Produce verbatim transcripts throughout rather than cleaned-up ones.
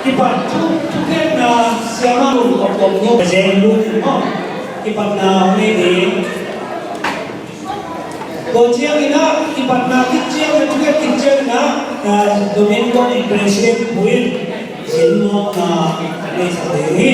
Kipat thu, thukhenna siama lung kop kop nu ka zeng lung maw. Kipatna hong nei ding. Tua ciangin ah, kipatna khit ciangin, thukhen khit ciangin ah, ah, Domingo in President Pu in zin mawkna nei sa ding hi.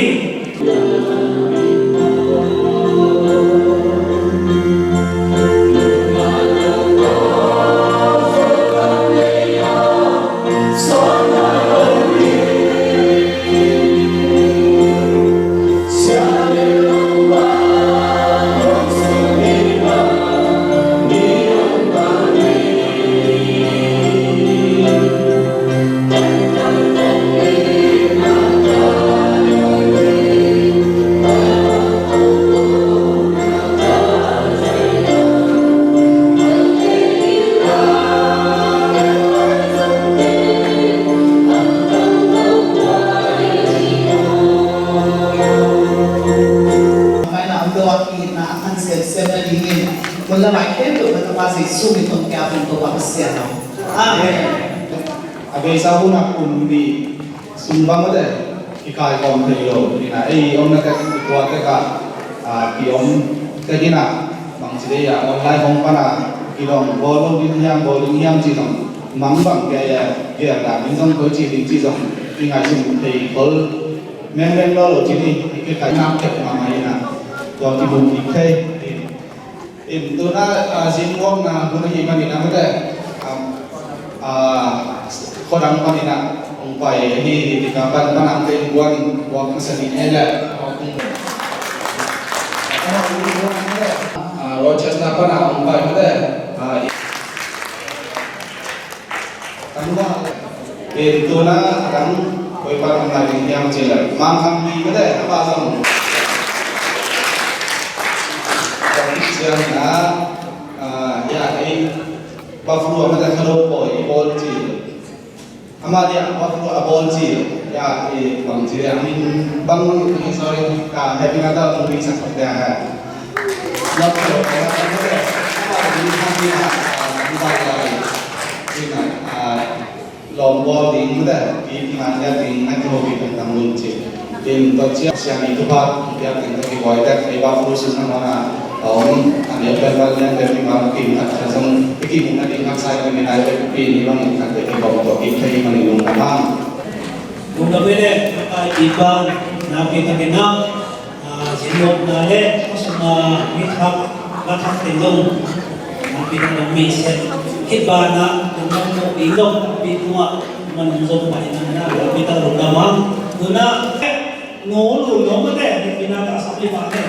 Mai na om lo a ki na a kan sem sem na ding in. Mun la mai khempeuh na Topa Jesu min tawh kiap in Topa Pasian aw. Amen. A beisa hun a kum nih sung bang mate kikaikhawm thei lo. Ina ei omna tek i tua tek ah, a, ki om tek ina bang ci dei a online hong pana kidong bawl lo ding hiam, bawl ding hiam ci zong mang bang kia ia, kia dan ding zong koi ci ding ci zong i ngaihsun thei khol mengmeng lo lo ci ni, i kikai nak tek mahmah ina tua kibum kik thei. In tuna, ah, zin muakna hun ahih manin a mate, ah, ah, khuadang panin a hong pai ahi, tika pan pan ang te guan guak masa ni he le. Ah, Rochester pan a hong pai mate, ah, Tangba, in tuna a dang koi pan om lai ding hiam cih leh Mang Kham Pi mate, a pa zong. Ciang na, ah, ya, ei, Buffalo mate, Khalo Poi, i bawl cih. Ama dia, Buffalo a bawl cih. Ya, ei, bang cih leh, min bang, sorry, ah, Happy Natal, mung ding sak dia, ha. Love you, mate, ama ding, ah, ah, lawm bawl ding mate, pi ngan lian ding na kiho pi tangtang lun ci. In tua ciang siang i thupha i piak ding tawh kibuai tek ei Buffalo sung na mawna a om a neu pen bal lian pen pi bang kim khat khat zong i kimuhna ding haksa i min ai pen pi ni bang in khat tek kibawm tawh kim thei i man i lungdam hang. Lungdam ei le, a pi bang na pi takin na Ah, zin mawkna le, khua sung a mi thak, la thak teng zong, ah, pi thak zong mi siat. Khit banah, zong mawk mawk ding zong, pi tungah, man zong pai na, na, pi thak zong ka mang. Tuna, no, lu, no, mate, pi na ta sa pi ma te.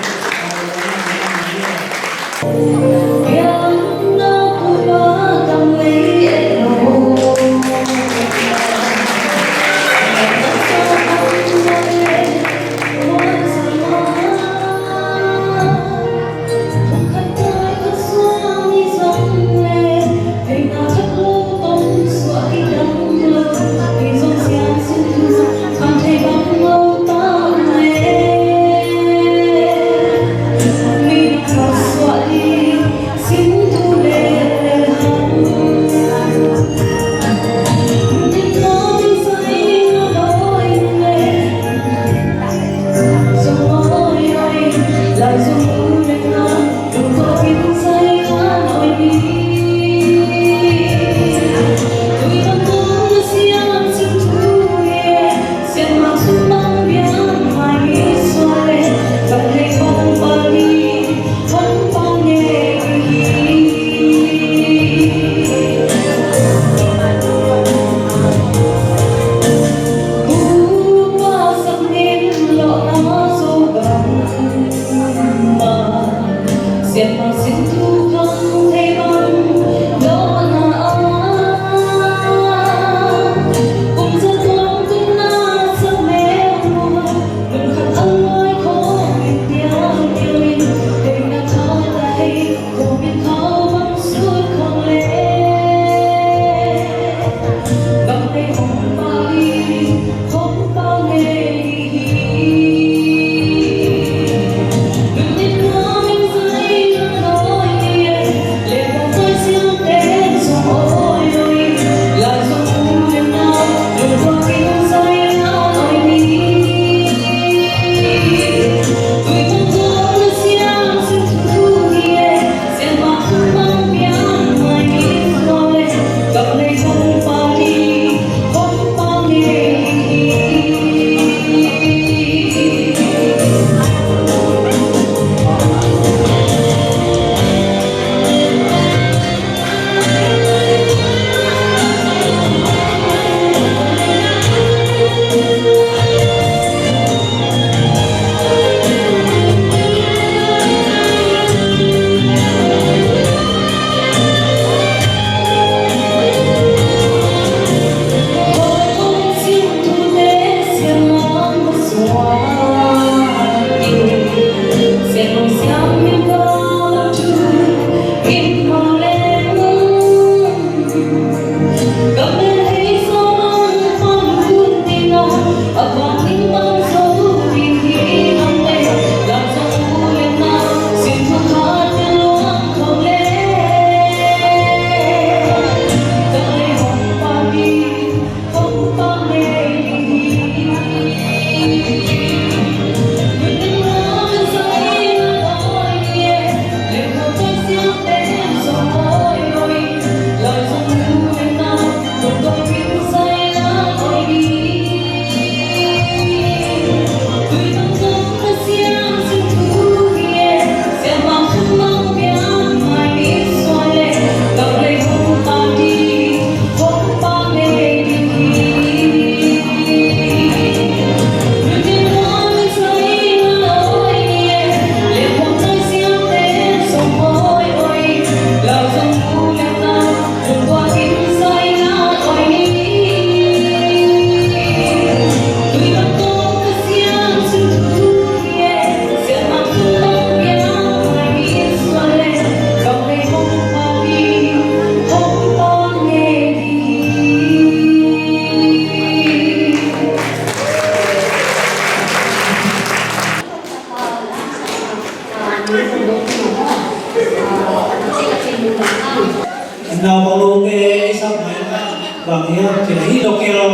Naupang lawmte i sak mai na bang hiam cih leh hih local,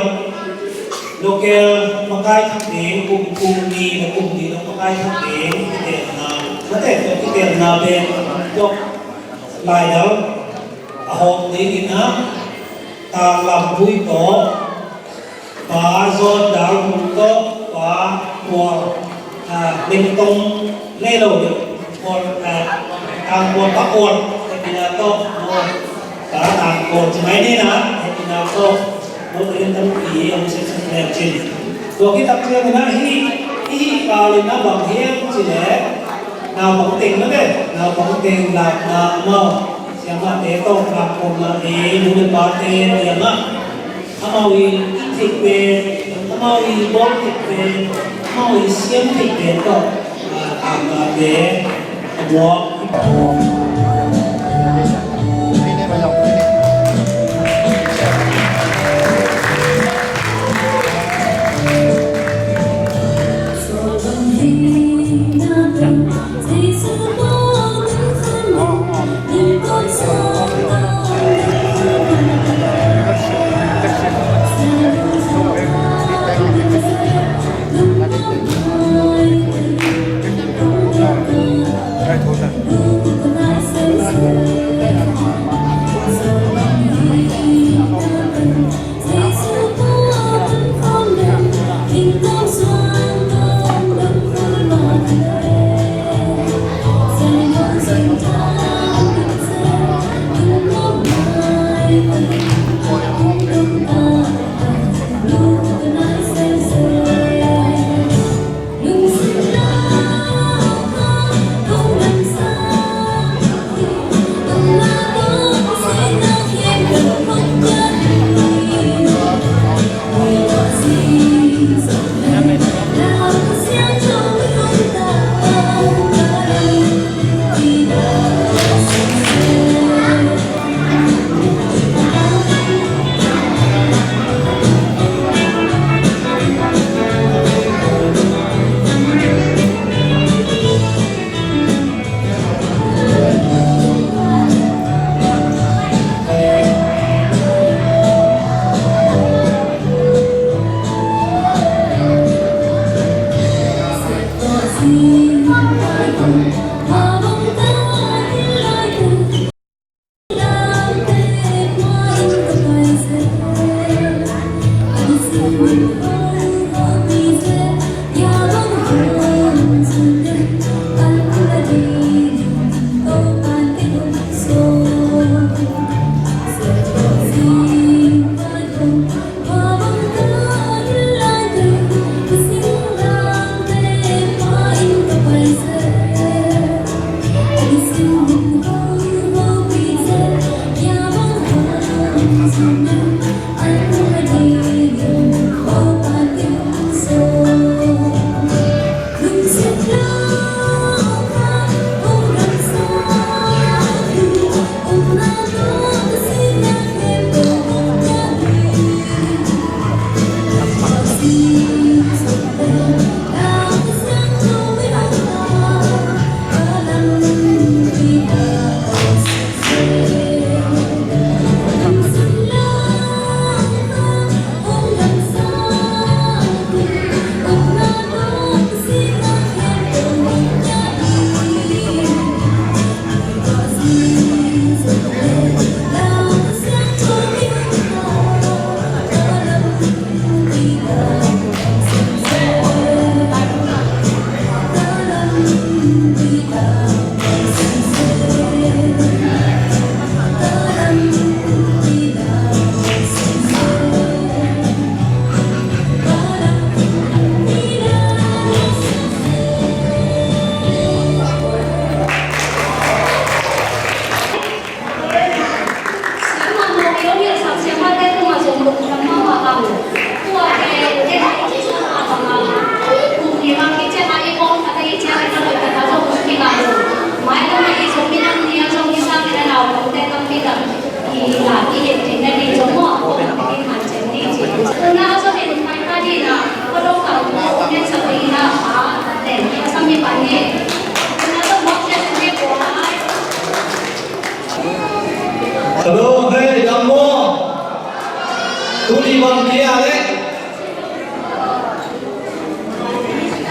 local makai thak ding, kum, kum nih le kum nih dong makai thak ding kitelna, mate, kitelna pen tua laidal a hawm dingin ah, Tanglam Pui tawh, Pa John Dal Hung tawh, Pa Kual, ah, Lengtong lei lo deuh, Kual, ah, Tang Kual, Pa Kual, hehpihna tawh, Pa Tang Kual, ci mai ni na, hehpihna tawh, lo deuh in tampi, a hong sep sep leu cin. Tua khit tak ciangin ah, hih, hih kal in ah bang hiam cih leh, naupang teng mate, naupang teng lakna amau, siamahte tawh, lakna ei, nu le pate, siamah, amau i it theih pen, amau i bawl theih pen, amau i siam theih pen tawh, ah, ah, ah, te, a buak.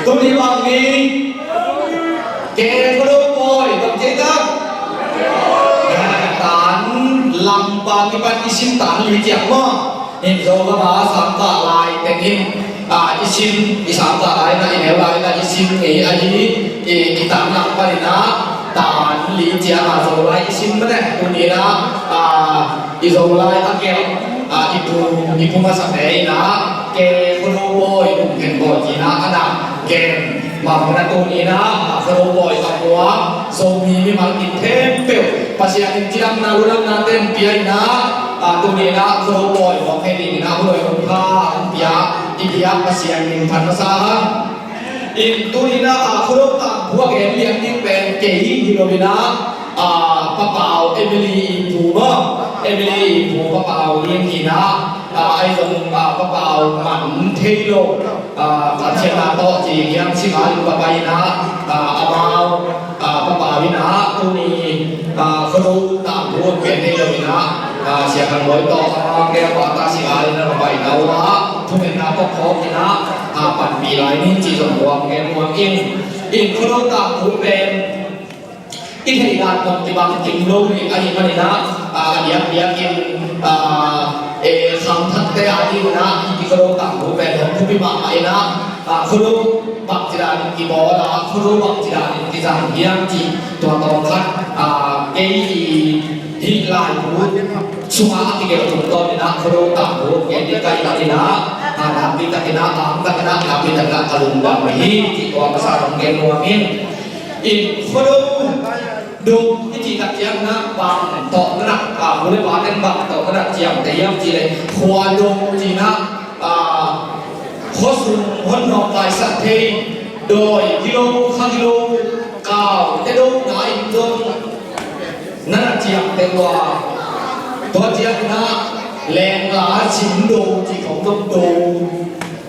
Tuni bang ni, ke Khuado pawi bang ci tak? Tan lam pan kipan i sim tan li ciang maw? Inn zo ka ba sangkah lai teng in, ah, i sim, i sangkah lai na, i neu lai na i sim ngei ahi, i, i tan lam pan in ah tan li ciang a Zolai i sim mah ne. Tuni in ah, ah, i Zolai a gelh, ah, i pu, i pu masa te in ah ke Khuado pawi, kum khen pawi ci in ah a na gen. Mah bangin ah tuni in ah, ah, Khuado pawi a muak Zomi mimal kim khempeuh Pasian in cidamna ludamna ten pia in ah, ah, tuni in ah Khuado pawi muak thei ding in ah hun hoih hun pha hong pia i biak Pasian min phat masa hang. In tuni in ah, ah, Khuado tangthu a gen lian ding pen kei hi lo in ah, ah, Pa Pau Emily i pu maw, Emily i pu Pa Pau in hi in ah, ah, ahi zong, ah, Pa Pau man thei lo, ah, ka ciatna tawh ci hiam ci ngal in ka pai in ah, ah, amau, ah, Pa Pau in ah tuni, ah, Khuado tangthu gen thei lo in ah, ah, Sia Khang Bawi tawh amau ke pa ta ci ngal in ah ka pai in ah, uh ah thungetna tawh phawk in ah, ah, panpih lai ni ci zong huam gen huam in. In Khuado tangthu pen i theih dan tawh kibang kim lo hi ahih manin ah, ah, a diakdiakin, ah, eh, khangthakte a dingin ah hih Khuado tangthu pen hong thupi mahmah in ah, ah, Khuado bangci danin kibawl a, Khuado bangci danin kizang hiam cih tua tawm khat, ah, kei i hih laibu sungah a kigelh tungtawnin ah Khuado tangthu gen ding ka hih takin ah, ah, nakpi takin ah, a hang takin ah, nakpi takin ah ka lungdam hi cih tua masa hong gen nuam ing. In Khuado dong i cih tak ciangin ah bang tawh na rak, ah, bu le pa teng bang tawh na rak ciamteh hiam cih leh, khua dong cih in ah, ah, khua sung hon nawngkaisak thei, dawi gilo, kha gilo, kau te dong na in dong na na ciamteh uh a, tua ciangin ah lengla cin do cih khong dong do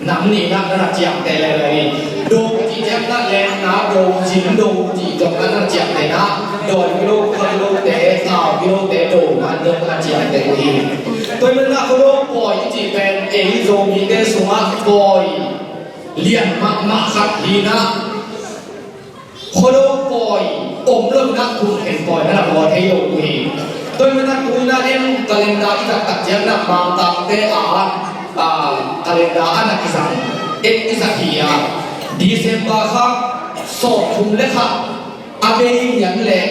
nam nih na na ciamteh lele hi. Do cih ciangin ah lengla do cin do cih zong na na ciamteh na, dawi gilo, kha gilo te, kau gilo te do na zong na ciamteh uh hi. Tua ahih manin ah Khuado pawi i cih pen ei Zomite sungah pawi lian mahmah khat hi in ah, Khuado pawi om lo in ah kum khen pawi na na bawl thei lo uh hi. Tua ahih manin ah tu in ah en calendar i zat tak ciangin ah Mangkangte a, ah, calendar a na kizang en i zat hi a, December kha sawmthum le khat a bei lian leh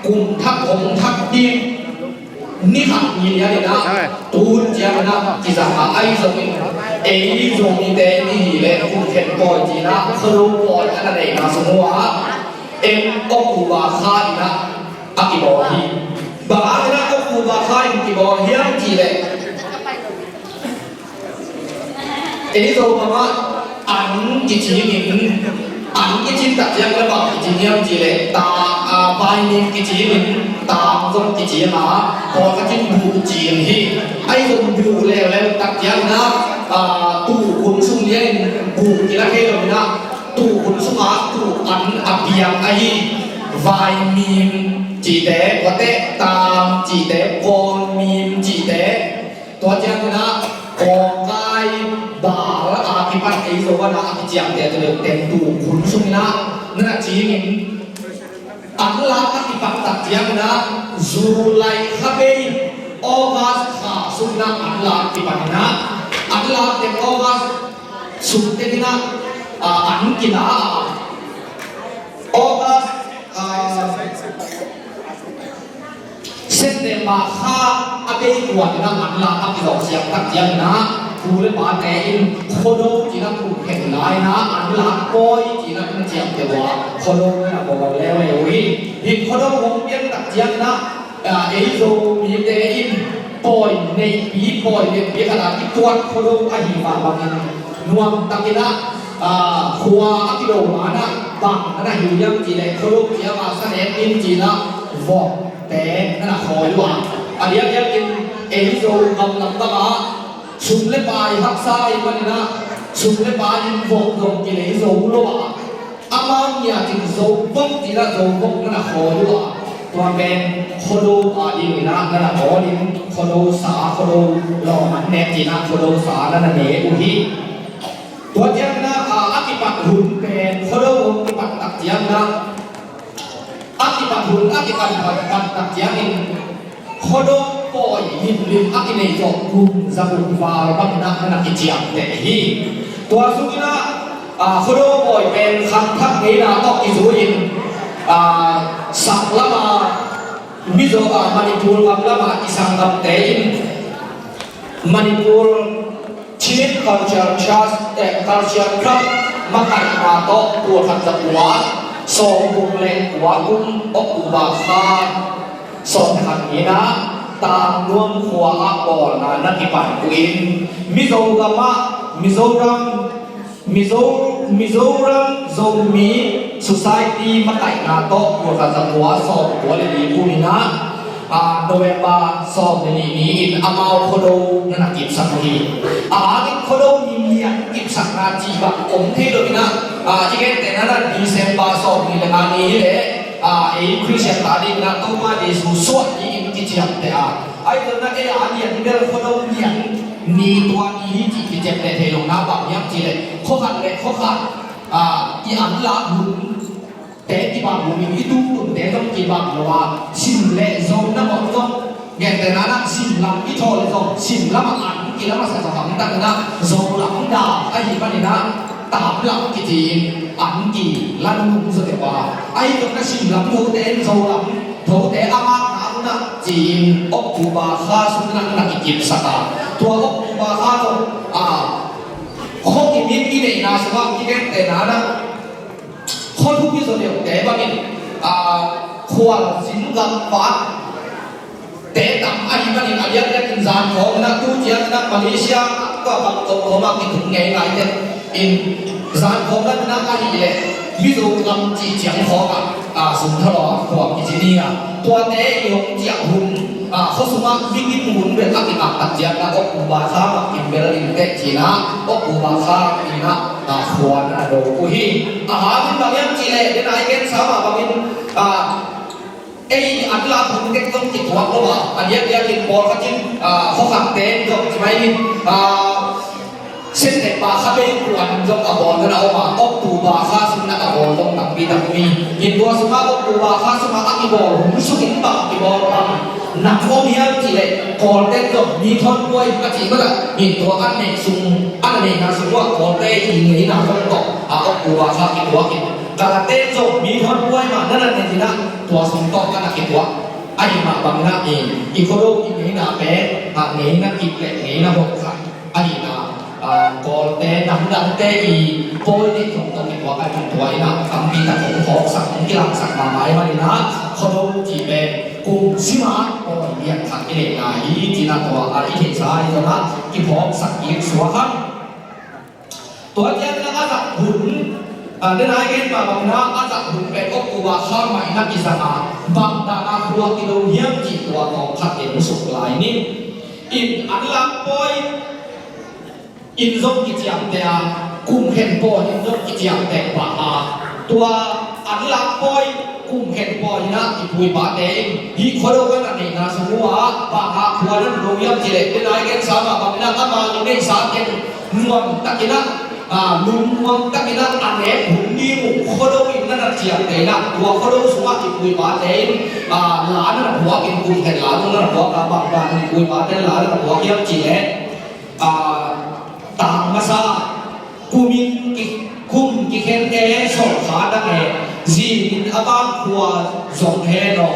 kum thak hong thak ding ni khat ni lian in ah, tu hun ciangin ah kizang a, ahi zongin ei Zomite i hih leh kum khen pawi ci in ah Khuado pawi a na neihna sung uh ah en October kha in ah a kibawl hi. Bang hang in ah October kha in kibawl hiam cih leh, ei Zomite ah an kicing in, an kicing tak ciang le bang kicing hiam cih leh ta, ah, vaimim kicing in, tang zong kicing a, pawlkhat in buh cing hi. Ahi zong buh leuleu tak ciangin ah, ah, tuukhun sung lian in buh kila thei lo in ah, tuukhun sungah tuu an a piang ahi vaimim cihte, tua teh tang cihte, kawlmim cihte, tua ciangin ah kawngkai bal a kipan ei Zo a na a kiciamteh tua leh teng tuukhun sungin ah na na cing in, an lak a kipan tak ciangin ah July kha bei August kha sungin ah an lak kipan in ah, an lak teng August sung teng in ah, ah, an kila a, August, ah, September kha a bei kuan in ah an lak a kizawh siang tak ciangin ah, pu le pate in Khuado ci in ah kum khen lai in ah an lak pawi ci in ah na ciamteh uh a, Khuado na bawl leuleu uh hi. Hih Khuado hong pian tak ciangin ah, ah, ei Zomite in pawi neihpi, pawi neihpi khat a kituat Khuado ahih mah bangin nuam takin ah, ah, khua a kilo ma-in ah bang na na hilh hiam cih leh Khuado ciang a sa nek in ci in ah vok te na na khawi uh a. A diakdiakin ei Zo gam lam bang ah sum le pai haksa ahih manin ah sum le pai in vok zong kilei zo lo a, amau ngiat in Zo vok ci in ah Zo vok na na khawi uh a. Tua pen Khuado a dingin ah na na bawl in, Khuado sa, Khuado lawmman nek ci in ah Khuado sa na na ne uh hi. Tua ciangin ah, ah, a kipat hun pen Ciangin ah, a kipat hun a kipan pan pan tak ciangin Khuado pawi limlim a kinei zawh kum za kum val bangin ah na kiciamteh hi. Tua sungin ah, ah, Khuado pawi pen khangthak ngeina tawh kizui-in, ah, sak lama Mizo, ah, Manipur gam lama i sanggamte in Manipur Chin Culture Trust, eh, Culture Club makaihna tawh tul khat za kua sawmguk le kua kum October kha sawmkhat ni-in ah Tangnuam khua ah bawlna na kipan uh in Mizoram ah, Mizoram, Mizo-, Mizoram Zomi Society makaihna tawh tul khat za kua sawmkua le li kum in ah, ah, November sawm le li ni-in amau Khuado na na kipsak uh hi. A hangin Khuado ni lian kipsakna cih bang om thei lo in ah, ah, i gentehna in ah December sawmnih le nga ni hi leh, ah, ei Khristian ta dingin ah Topa Jesu suah ni-in kiciamteh a, ahi zongin ah ei a lian bel Khuado lian ni tua ni hi cih kiciamteh thei lo in ah, bang hiam cih leh khua khat le khua khat, ah, i anlak hun te kibang lo in, i tungtunte zong kibang lo a, sim le zo nangawn zong, gentehna in ah sim lam i thaw le zong sim lam ah an kila masa zong, a tamtak in ah zo lam dam ahih manin ah tam lam kici-in an kila nung zaw deuh a, ahi zongin ah sim lam thote in zo lam thote a ngakna un ah ci-in October kha sung in ah na kikipsak a, tua October kha zong, ah, khua kim in i neihna sungah i gentehna in ah khua thupi zaw deuhte bangin, ah, khualzin gam vante tam ahih manin a diakdiakin zankhawm in ah tu ciangin ah Malaysia tua bang tawh khawm ah kithum ngeingai te in zankhawm lam in ah ahih leh Mizo gam cih ciang khawm ah, ah, sung thalawh ah khuam kici ni a, tuate i hong ciah hun, ah, khua sungah mi kim hun bel a kingak tak ciang ah October kha mah kim bel in teh ci-in ah October kha in ah, ah, khua na do uh hi. A hangin bang hiam cih leh, den a i gensa mah bangin, ah, ei anlak hun tek zong kituak lo a, a diakdiakin pawlkhat in, ah, khua khatte in zong ci mai in, ah, September kha bei kuan zong a bawl na na om a, October kha sung na a bawl zong tampi tak om hi. Hi tua sungah October kha sungah a kibawl hun sungin bang kibawl bang na om hiam cih leh Kawlte in zong mi thawn buai a cih mah in tua an neih sung, an neihna sung uah Kawlte i ngeina zong tawh a October kha kituak in Kalate zong mi thawn buai mah na na nei in ah tua sung tawh ka na kituak. Ahih mah bangin ah i, i Khuado i ngeina pen, ah, ngeina kip le ngeina hawk khat ahihna, ah, Kawlte namdangte i pawi neih zong tawh kituak ahih tua in ah tampi tak hong phawksak hong kilangsak mahmah ahih manin ah Khuado cih pen kum sim a pawi lian khat i neihna hi ci-in ah tua, ah, i theihsa ahi zongin ah kiphawksak kik suak hang. Tua ciangin a zak hun, ah, den a i gen mah bangin ah a zak hun pen October kha mah in a kizang a, bang dan a khua kido hiam cih tua tawmkhat en suk lai ni. In anlak pawi in zong kiciamteh a, kum khen pawi in zong kiciamteh pah a, tua anlak pawi kum khen pawi in ah i pu i pate in hih Khuado ka na neihna sung uh ah bang a khua na do hiam cih leh, den a i gensa mah bangin ah amau i neihsa teng nuam takin ah, ah, lungnuam takin ah a nek hun ding uh Khuado in na na ciamteh in ah, tua Khuado sungah i pu i pate in, ah, la na na phuak in, kum khen la zong na na phuak a, bang dan i pu i pate in la na na phuak hiam cih leh, ah, tang masa, kum in ki, kum kikhen e, sawlkha dang e, zinin a vang khua zong hen aw.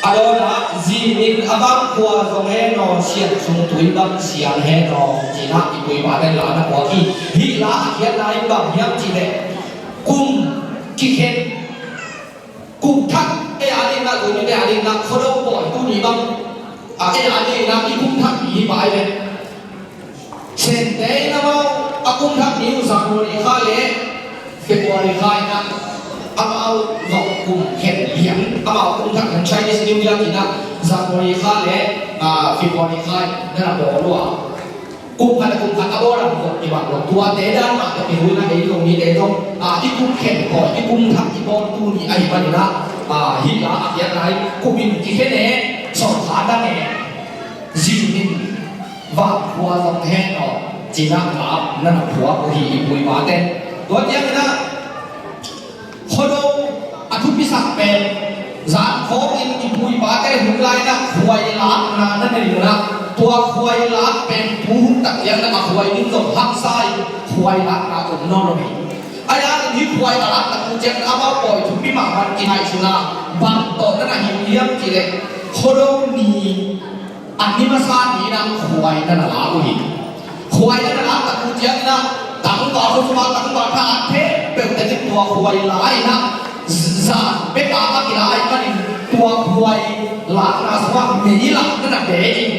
A dawnah, zinin a vang khua zong hen aw, siangsung tui bang siang hen aw, ci-in ah i pu i pate in la na phuak hi. Hih la a khiatna in bang hiam cih leh, kum kikhen, kum thak, ei a dingin ah, Zomite a dingin ah Khuado pawi tuni bang, ah, ei a dingin ah i kum thak ni hi pah hi ve. Sente in amau a kum thak ni uh January kha le February kha in ah, amau zong kum khen lian, amau kum thak lian Chinese New Year in ah January kha le, ah, February kha in ah na bawl uh a. Kum khat le kum khat a bawl a zong kibang lo. Tuate dan mah tawh kihuina ei zong mite zong, ah, i kum khen pawi, i kum thak i bawl tuni ahih manin ah, ah, hih la a khiatna in kum in kikhen e, sawlkha dang e, zinin vang khua zong hen aw, ci-in ah la na na phuak uh hi i pu i pate. Tua ciangin ah, Khuado Hun lai-in ah khuai lakna na nei un ah, tua khuai lak pen tu hun tak ciangin ah a khuai ding zong haksa-in khuai lakna om nawn lo hi. Ahi zongin hih khuai a lak tak uh ciangin amau pawi thupi mahmah kingaihsun a, bang tawh na na hi uh hiam cih leh Khuado ni a ni masa ni-in ah khuai na na lak uh hi. Khuai na na lak tak uh ciangin ah tangval, khua sungah tangval tha a khempeuh teng in tua khuai la-in ah, zan bek a a kila ahih manin tua khuai lakna sungah meilak na na de in,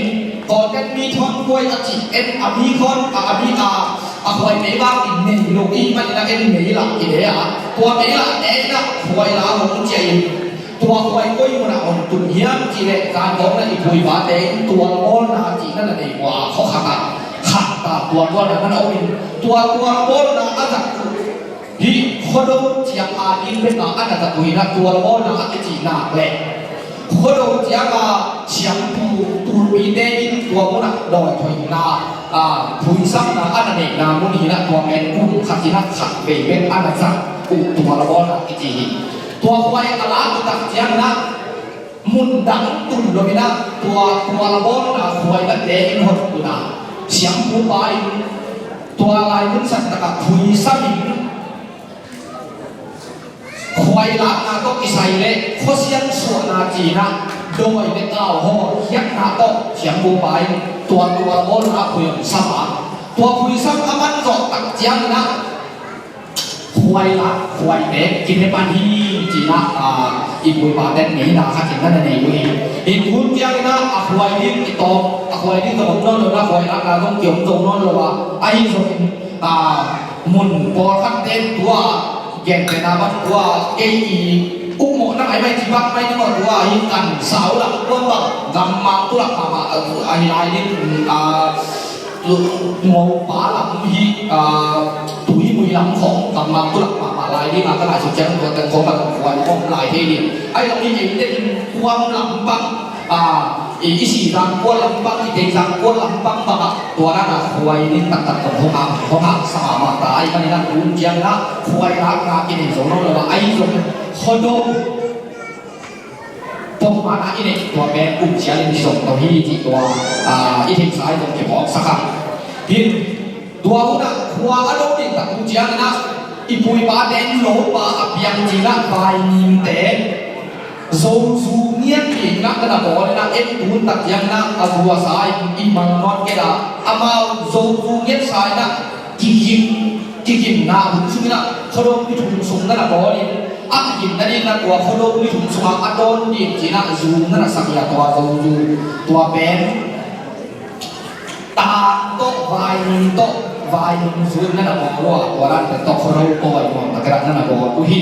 Kawlten mi thawn khuai a cih en a mi khawn a, a mi a, a khuai meilak in nei lo ahih manin ah en meilak kide a, tua meilak de in ah khuai la hong ciah in, tua khuai koi munah hong tun hiam cih leh zan khawng na i pu i pate in tualbawlna cih na na nei uh a, khua khat ah khat ta tualbawlna na na om in, tua tualbawlna a zat uh hih Khuado ciang a ding bek a na zat uh hi in ah, tualbawlna a kicih nak leh Khuado ciang a siampu tulpite in tua munah dawi thoihna, a, phuisamna a na neihna mun hi in ah, tua pen kum khat in ah khat vei bek a na zat uh tualbawlna kici hi. Tua khuai a lak uh tak ciangin ah mun dang tun lo in ah, tua tualbawlna khuai na de in hong tun a, siampu pa in tua lai mun san takah phuisam in, khuai lakna tawh kisai leh khuasiang suahna ci-in ah dawi le kau hawl khiatna tawh siampu pa in tua tualbawlna phuisam a, tua phuisam a man zawh tak ciangin ah khuai lak, khuai tek kine pan hi ci-in ah, a, i pu i pate in ngeina khat in na na nei uh hi. Hih tun ciangin ah a khuai ding kitawm, a khuai ding zong om nawn lo in ah, khuai lakna zong kiom zo nawn lo a, ahi zongin, a, mun pawlkhatte tua gentehna bang tua kei i ukmawhna maimai ci bang mai ni maw, tua hi kan sau lam kuan bang gammang tulak mahmah, a, ahi lai ding, a, mopa lam hi, a, Tuimui lam khawng gammang tulak mahmah lai ding a, ka lai suk ciang tua teng khawng a lam khuai khawng lai thei ding. Ahi zongin eite in kuam lam bang, a, i, i si zang kuan lam bang, i tei zang kuan lam bang bang a, tua dan a khuai ding taktak tawh hong hang, hong hang sa mahmah ta. Ahi manin ah tun ciangin ah khuai lakna kinei zo nawn lo a, ahi zong Khuado pawlkhat a i neih tua pen kum sial in i zong to hi cih tua, a, i theihsa i zong kiphawksak a. Hin tua hun ah khua a do ding tak uh ciangin ah i pu i pate in lopa a piang ci-in ah vainimte Zozu ngiat ding in ah na na bawl in ah, en tun tak ciangin ah a zu a sa in i mang nawn kei a, amau Zozu ngiat sa in ah kigim, kigimna hun sungin ah Khuado ni thum sung na na bawl in, a kigimna ding in ah tua Khuado ni thum sungah a dawn ding ci-in ah zu na na sak hi a, tua Zozu, tua pen tang tawh, vainim tawh, vainim zu na na bawl uh a, tua dan pen tawh Khuado pawi nuam tak in ah na na bawl uh hi.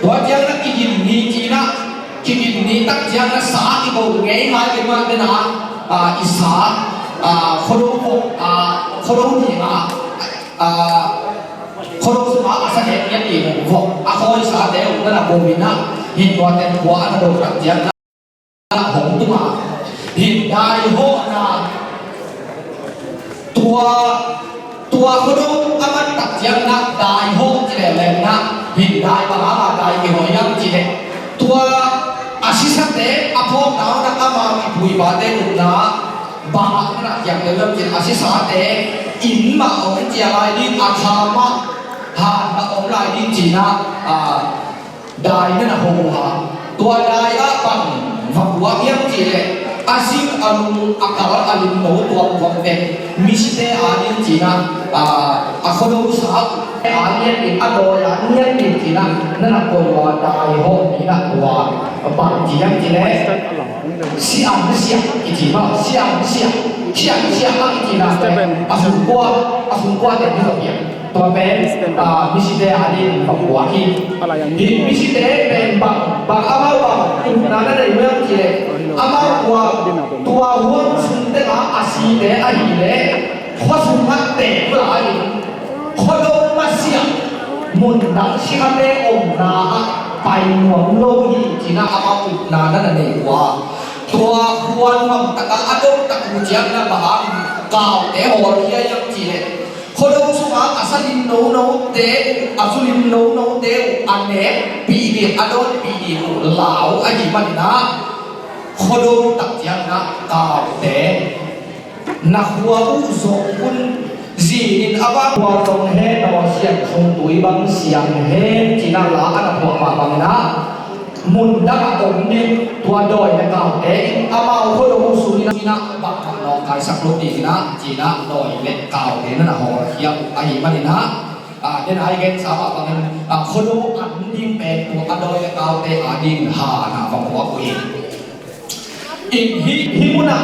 Tua ciang na kigim ni ci-in ah, kigim ni tak ciang na sa kigo ngei ngai kei mah den a, a, i sa, a, Khuado vok, a, Khuado ni a, a, Khuado sungah a sa dek ngiat ding vok a khawi sate uh na na go in ah, hin tua teng khua a na do tak ciang na hong tung a, hin daihawhna, tua, tua Khuado a man tak ciang na daihawh ci leuleu na, hin dai bang a dai kihawh hiam cih leh, tua a sisate a phawkna uh na amau i pu i pate upna bang a na kiam leuleu cih leh, a sisate inn mah hong cia lai ding, a kha mah han mah om lai ding ci-in ah, a, dai na na ho uh a, tua dai ah bang va puak hiam cih leh, a zing a lung a kal a limno tuamtuam teng misite a ding ci-in ah, a, a Khuado sa uh a ngiat ding, a dawi a ngiat ding ci-in ah na na koih uh a, daihawh ni-in ah tua bang ci hiam cih leh, siang siang kici mah, siang siang, siang siang a kici na pen a sungkua, a sungkua teng hi lo hiam. Tua pen, a, misite a ding va puak hi. Hi misite pen bang, bang amau bang upna na nei uh hiam cih leh, amau tua, tua huang sung tengah a site ahih leh khua sungah teng lai-in, Khuado masiah mun dang sikhate omna ah pai nuam lo hi ci-in ah amau upna na na nei uh a. Tua khua nuam tak a a dong tak uh ciang na bang hang kaute hawlkhia hiam cih leh, Khuado sungah a sa lim nonote uh, a zu lim nonote uh a nekpih ding, a dawnpih ding uh lau ahih manin ah, Khuado tak ciangin ah kaute na khua uh zong un. Zinin a bang khua zong hen, na siang sung tui bang siang hen, ci-in ah la a na phuak mah bangin ah mun dang ah om ding, tua dawi le kaute in amau khuado uh sung in ah, ci-in ah bangmah nawngkaisak lo dingin ah, ci-in ah dawi le kaute na na hawlkhia uh ahih manin ah, a, den a i gensa mah bangin, a, khuado an ding pen tua a dawi le kaute a ding hana va phuak uh hi. In hih, hih munah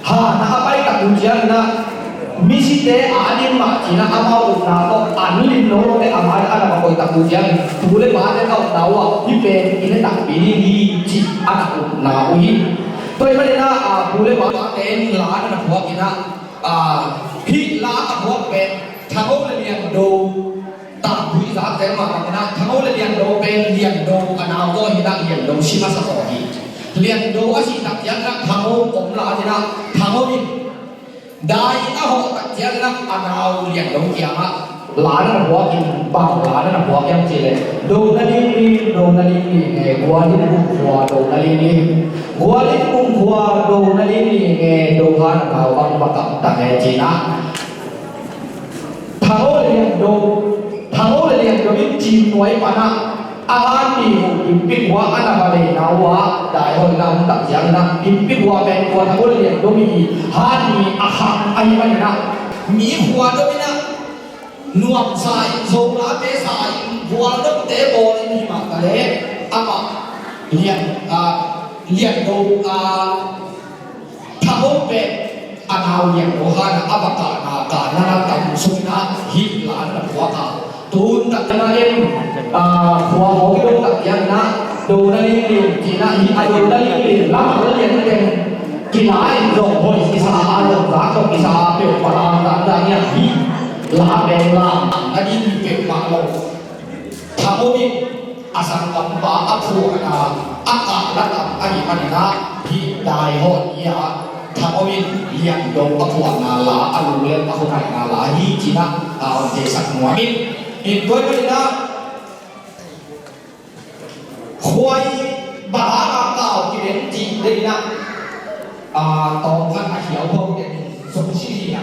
hana a pai tak uh ciangin ah, misite a ding mah ci-in ah amau upna tawh an lim lo lote a mai a na va koih tak uh ciangin, pu le pate ka upna uh ah hih pen i ne takpi ding hi, ci-in a na upna uh hi. Tua ahih manin ah, a, pu le pate in la na na phuak in ah, a, hih la a phuak pen Thangho le Liando tangthu i zak zel mah bangin ah, Thangho le Liando pen Liando a nau zaw hi-in ah, Liando si masa zaw hi. Liando a sih tak ciangin ah Thangho om lai-in ah, Thangho in dai a hawh tak ciangin ah a nau Liando kiangah la na na phuak in, bang la na na phuak hiam cih leh, Do na lingling, do na lingling e, Gualin Bung khua do na lingling, Gualin Bung khua do na lingling e, Do han a nau bang va kap ta e, ci-in ah Thangho le Liando, Thangho le Liando in Cin nuai pan ah a han ni uh Pimpik khua a na va deihna uh ah, dai hoihna om tak ciangin ah Pimpik khua pen tua Thangho le Liando mi han ni a khang ahih manin ah, mi khua dom in ah nuamsa in, zolate sa in, gualdomte bawl in hi mah ta leh, amah Lian, a, Liando, a, Thangho pen a nau Liando han a va kahna, kahna na tam sung in ah hih la na phuak a. Tun tak ciangin ah, a, khua hawh i do tak ciangin ah, Do na lingling, ci-in ah hih a Do na lingling la a lian teng kila in zong hoih kisa a, zong zak zong kisa a, peuhmah a zak zak in ah hih la pen la na ding hi peuhmah lo. Thangho in a sanggampa a phuahna a kahna tam ahih manin ah, hih dai hawh ni-a Thangho in Liando a phuahna la, a lunglel a khuaina la hi, ci-in ah, a, hong theisak nuam ing. In tua ahih manin ah, khuai bang hanga kau kibeng cih leh in ah, a, tawmkhat a hiau ho te in zong si hi a.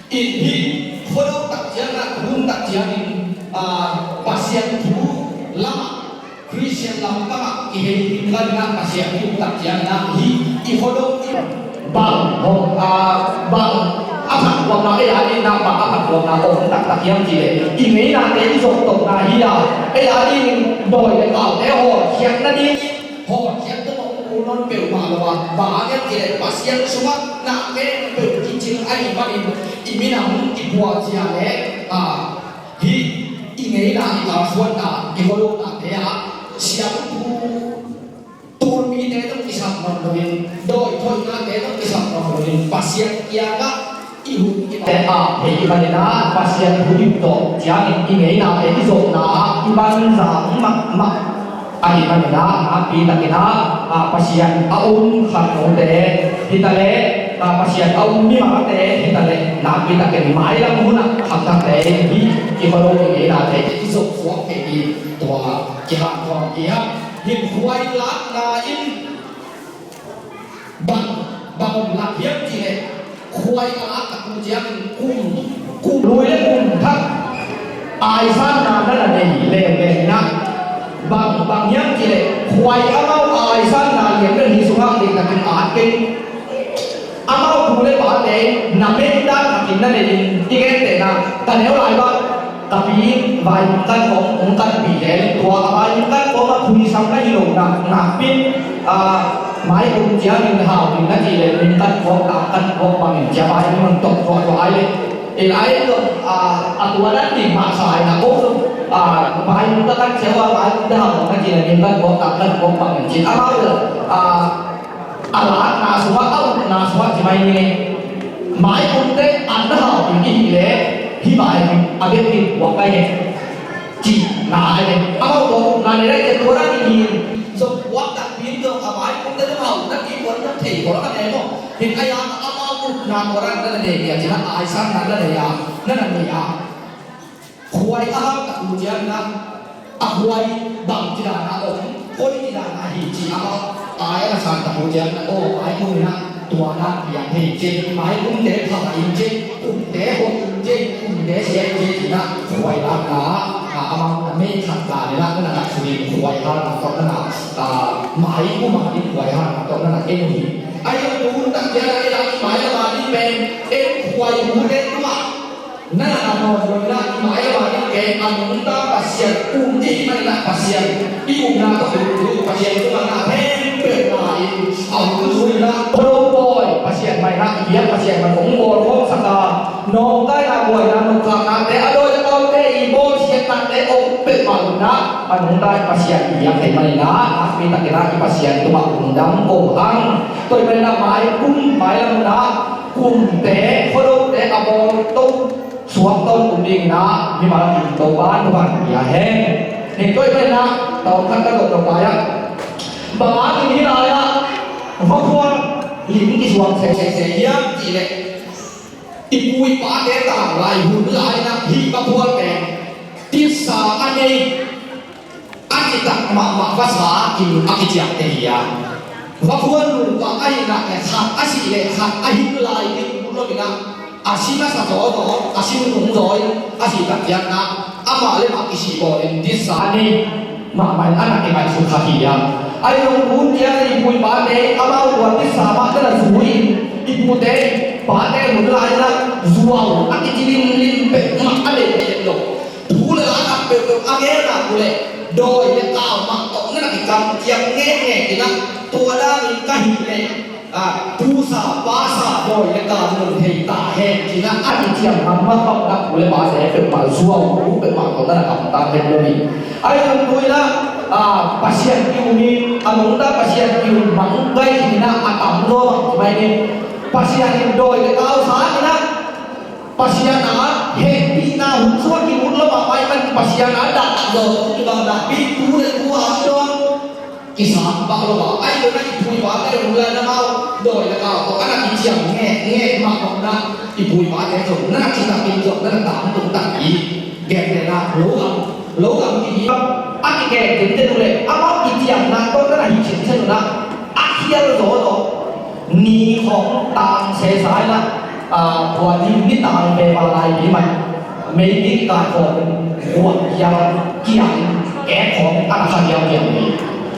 In hih khuado tak ciangin ah, hun tak ciangin, a, Pasian thu lam ah, Khristian lampang ah i hei ding kal in ah, Pasian thu tak ciangin ah, hih i khuado in bang hong, a, bang a phattuamna, ei a dingin ah bang a phattuamna om taktak hiam cih leh, i ngeinate i zoptona hi a, ei a dingin dawi le kaute hawlkhiat nading, hawlkhiat tung hong kul nawn peuhmah lo a, bang hang hiam cih leh Pasian sungah na khempeuh kicing ahih manin, i minam kiphualzia le, a, hih i ngeina, i kalsuanna, i khuadonate ah siangtho tul mite zong kisam nawn loin, dawi thoihnate zong kisam nawn loin, Pasian kiangah i hun i te ah, hei i manin ah Pasian thu i tawh ciangin i ngeina le i zawhna ah i banzan mahmah ahih manin ah, nakpi takin ah, ah, Pasian a um khannote hi ta leh, ah, Pasian a um mimate hi ta leh, nakpi takin mailam hun ah khamthakte in hih i khuado i ngeinate i zawh suak kei ding, tua kihanthawn hi hang. Hih khuai lakna in bang, bang hong lak hiam cih leh, khuai a lak tak uh ciangin kum, kum lui le kum thak aisanna na na nei leuleu in ah, bang, bang hiam cih leh, khuai amau aisanna lian bel hih sungah deihtakin at kei. Amau pu le pate in na mei dan khat in na nei in, i gentehna, ka neu lai bang ka pi in vai hong kan, hong, hong kanpih lel, tua a vai hong kan kawm a phuisam na hi lo nak, nakpi in, ah, mai kum ciangin hau ding na cih leh, min kan puak, tang kan puak bangin ci a vai hong tawh tua tua ai leh. I lai in zong, ah, a tua dan ding mah sa in a ko zong, ah, vai hong kan ciang a vai hong hau na cih leh, min kan puak, tang kan puak bangin ci. Amau zong, ah, a lakna sungah, a upna sungah ci mai ni. Mai kumte an na hau ding i hih leh, hih vai a bek in puak ka hi, cihna hi. Amau tua upna nei leh tua dan i hi. Zong puak takpi in zong a vai kumte zong hau takpi puak na thei puak na nei maw. Hih a yang amau upna tua dan na nei a, cihna aisanna na nei a, na na nei a. Khuai a hau tak uh ciangin ah, a khuai bang ci dan a om, koi ci dan a hi ci a om. Ai a na san tak uh ciang na, aw, mai kum in ah tua na piang thei in cin, mai kumte pha in cin, kumte hot in cin, kumte sia in cin, cin ah khuai lakna, a, amau na mei khat ta ni na, na na sui khuai hal na tawh na na, a, mai kum a ding khuai hal na tawh na na en uh hi. Ai ong tun tak ciang na, i mai a ma ding pen en khuai uh te tua. Na na nawn lo in ah, i mai a ma ding pen a nungta Pasian um i hih manin ah Pasian i upna tawh tung tu Pasian tungah na khempeuh na in a hun zui in ah, Khuado pawi Pasian mah in ah i biak Pasian mah hong bawl khawmsak a, nawngkaina buaina nopkhamnate a dawi a tawmte i bawlsiatnate om peuhmah in ah a nungta i Pasian i biak thei manin ah nakpi takin ah i Pasian tungah lungdam ko hang. Tua ahih manin ah mai kum mai lam un ah kumte Khuadote a bawl to suak tawn kum ding in ah mimal kim Topa in thupha pia hen. Hih tua ahih manin ah tawm khat ka dot Topa ah. Bang hang in hih lai ah vakhual lim kisuang sese hiam cih leh, i pu i pate tang lai hun lai in ah hih vakhual pen titsa a nei, a citak mahmah vasa kim a kiciamteh hi a, vakhual nupa ahihna le khat a sih le khat a hing lai ding mu lo in ah, a si masa zaw zaw, a si nung zaw in a sih tak ciang ah amah le mah kisih bawl in titsa a nei mahmah in a na kingaihsut kha hi a. Ahi zong tun ciang i pu i pate amau tua titsa mah te na zui in, i pute i pate hun lai in ah zuau a kici limlim peuhmah a nei peuh lo. Thu le la nak peuhpeuh a gen nak uh leh dawi le kau mah tawh na na kikam ciang ngekngek in ah, tua danin ka hih leh, a, tusa pasa dawi le kau nung thei ta hen ci-in ah a kiciam mahmah bang nak uh leh pate peuhmah zuau uh peuhmah tawh na na kamta hen lo hi. Ahi zong tu in ah, a, Pasian ki-um in a nungta Pasian ki-um bang gai in ah a tam zaw bang ci mai ni. Pasian in dawi le kau sang in ah Pasian a hehpihna hun sungah kilut lo mahmah ahih manin Pasian a dah zo kibang nakpi tu le tu a hong dawn kisam bak lo a, ahi zongin i pu i pate hun lai-in amau dawi le kau tawh a na kiciam ngekngek mah bang na, i pu i pate zong na na citakin zong na na tangtung tak hi. Gentehna lo gam, lo gam kihi a kikek tenten uh leh amau kiciamna tawh na na hih ciancian uh na a khial zaw tawh ni khawng tang sesa in ah, a, tua ni, ni tang ve val lai pi mai. Meipi kikal khawng, khuak kiang, kiang, kek khawng, a na kha kiang kiang hi.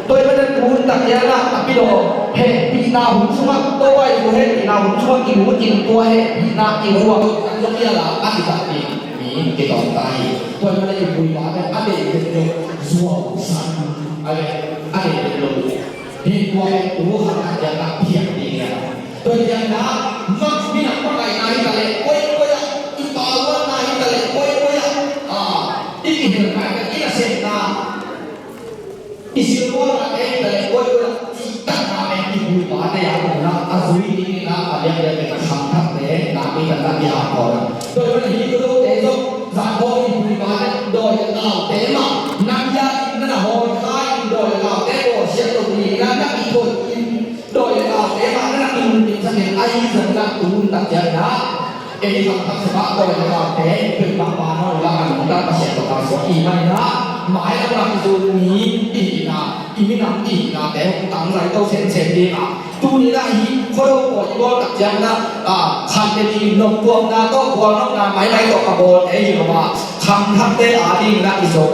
Tua ahih manin tun tak ciang ah, a pidaw, hehpihna hun sungah, tua vai tua hehpihna hun sungah kilut in tua hehpihna i huang, a kiang a, a kitak ding mi kitawng ta hi. Tua ahih manin i pu i pate a deih vet lo, zuau san, a deih, a deih vet lo. Hih tua pen tu hang a ciang a piak ding hi a. Tua ciang a, mak minam makaihna hi ta leh koikoi ah, i pauanna hi ta leh koikoi ah, a, i kihelna hi ta, i nasemna, i silvuanna te hi ta leh koikoi ah, i takna pen i pu i pate a, a zui ding in a, a lianlian pen a khangthakte nakpi takin a kihanthawn a. Tua ahih manin hih Khuadote zong zan khawng i pu i pate dawi le kaute mah na bia in na na hawl kha in dawi le kaute bawlsiat lo ding in a na kithoih in dawi le kaute mah na na kilungkimsak in ahi zongin a tun tak ciangin a ei khangthak sungah dawi le kaute peuhmah pa nawn lo a nungta Pasian tawh kalsuan i hih manin a mailam ah i Zomi i hihna, i minam i hihnate hong tangzai to semsem ding a. Tuni-in ah hih Khuado pawi i bawl tak ciangin ah, a, khat le nih noptuamna tawh gualnopna maimai tawh a bawlte hi lo a, khangthakte adingin ah i Zo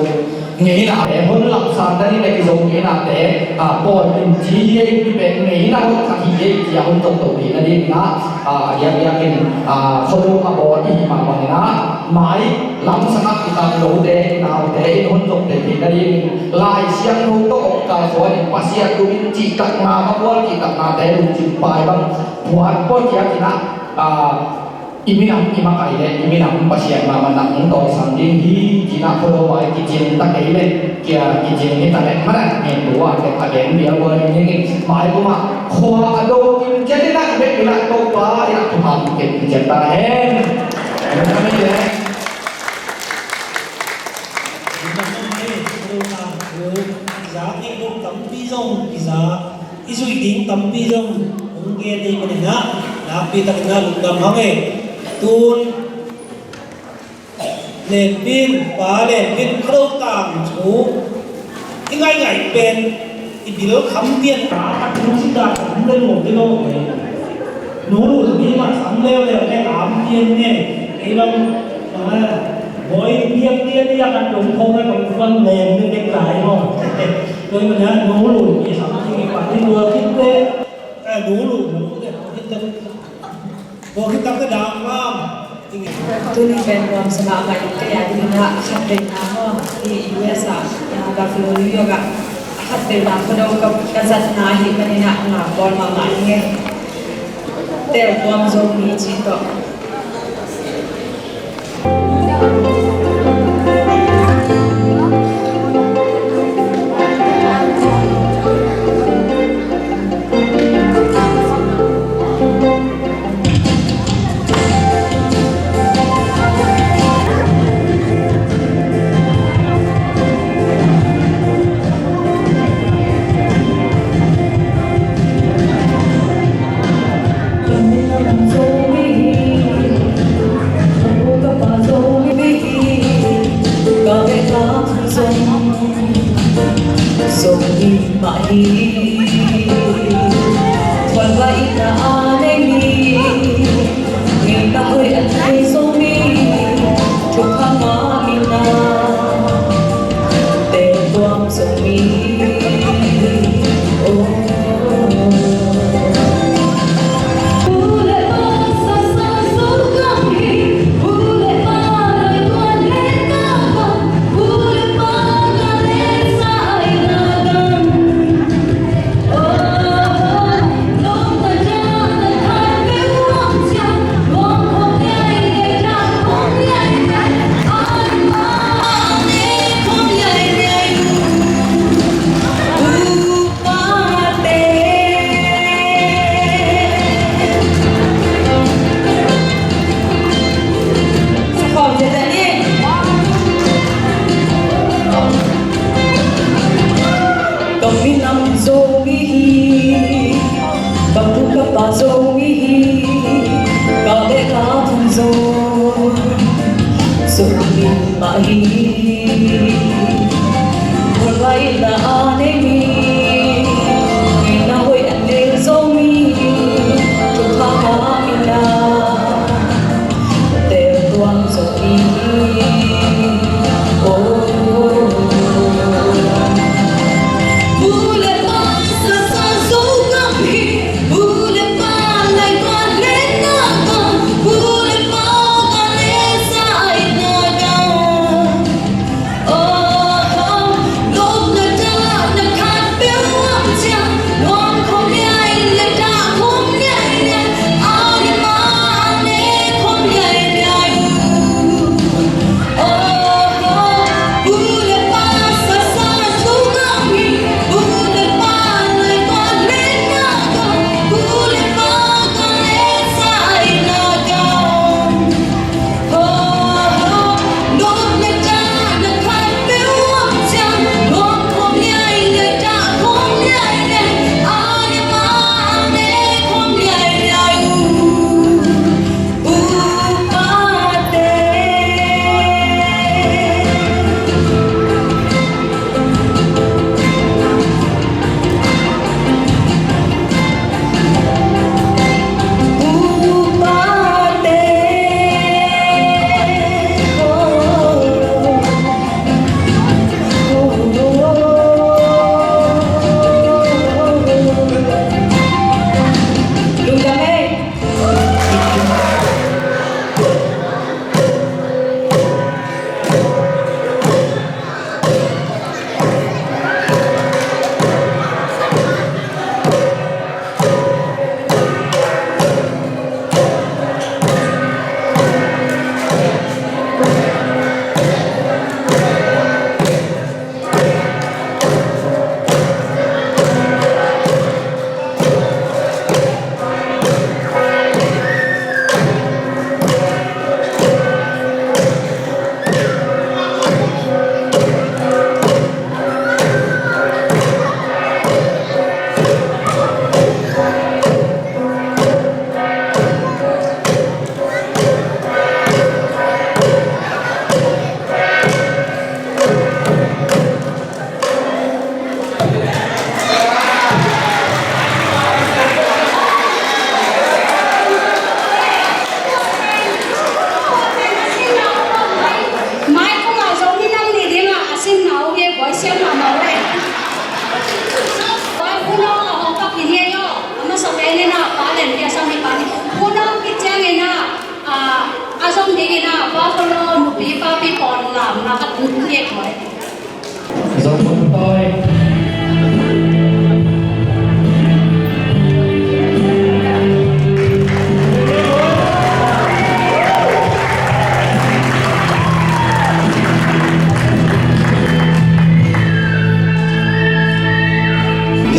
ngeinate, hun lamsang nading le i Zo ngeinate, a, pawi in ci hi ei, hih pen ngeina hoih khat hi ei ci-a hun tongto theih nadingin ah, a, a diakdiakin, a, Khuado a bawl i hih mah bangin ah mai lamsang ah kitam lote, naute in hun zong tei theih nadingin Lai Siangtho tawh hong kalsuan in Pasian tum in cihtakna, va bual cihtaknate lungsim pai bang phuan pawlkhiak in ah, a, i minam i makai le i minam Pasian mahmah na hong tawlsang ding hi ci-in ah Khuado mai kicing ta kei le kia kicing hi ta leh mah na ngen tua teh a gen bial bual hi dingin mai kum ah khua a do kim ciat in ah bek in ah Topa in ah thupha kim ciat ta hen. Amen. Lungdam hang e, Khuado tang thu kiza, theih loh tampi zong kiza, i zuih ding tampi zong hong gen ahih manin ah, nakpi takin ah lungdam hang e. Tun, Lenpin, Pa Lenpin, Khuado tang thu i ngaihngaihin pen Bil kham pian a, a tung si dan kham le lo, le lo. Nu lu mi ma kham le le, le am pian ne. Ei bang, bang a, boy pian pian ya kan tung khong na kan kuan le ne ke lai mo. Tôi mà nhớ nu lu mi kham pian pa ni lo kit le. A nu lu nu le kham pian. Tuni pen nuamsa mahmah in kei a dingin ah khatveina maw, hih U S a, ah, Buffalo, New York ah khatveina khuado ka, ka zatna ahih manin ah, ah, pawl mahmah ing e. Teltuam Zomi cih tawh. Zomi mah hi. Thuanvai itna a nei mi, ngeina hoih a nei Zomi, thupha ngah mi na, teltuam Zomi. Oh. Ka minam Zomi hi, ka pu ka pa Zomi hi, ka beh ka thum Zo, Zomi mah hi. Thuanvai itna a nei mi, ngeina hoih a nei Zomi, thupha ngah mi na, teltuam Zomi. Oh. Pu le pa sasa Zogam hi, pu le pa lai pa le na ka, pu le pa ka le sa ai na ka.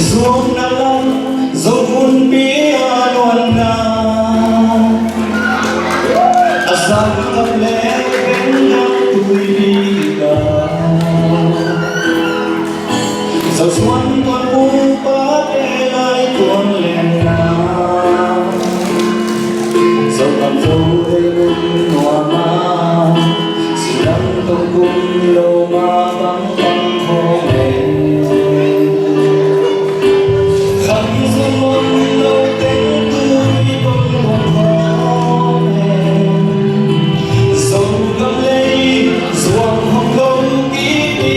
Zuang na lam, Zo hunpi a nuanna, a sang gam le bengdang tuipi ka. Zo suan tuan pumpa te lai tuan lenna, Zo gam Zo vei nun nuama, siang tong kum lo ma bang bang khawng e. Kham zum om lo teng tui bang bang khawng e. Zogam lei zuang hong lo kik hi.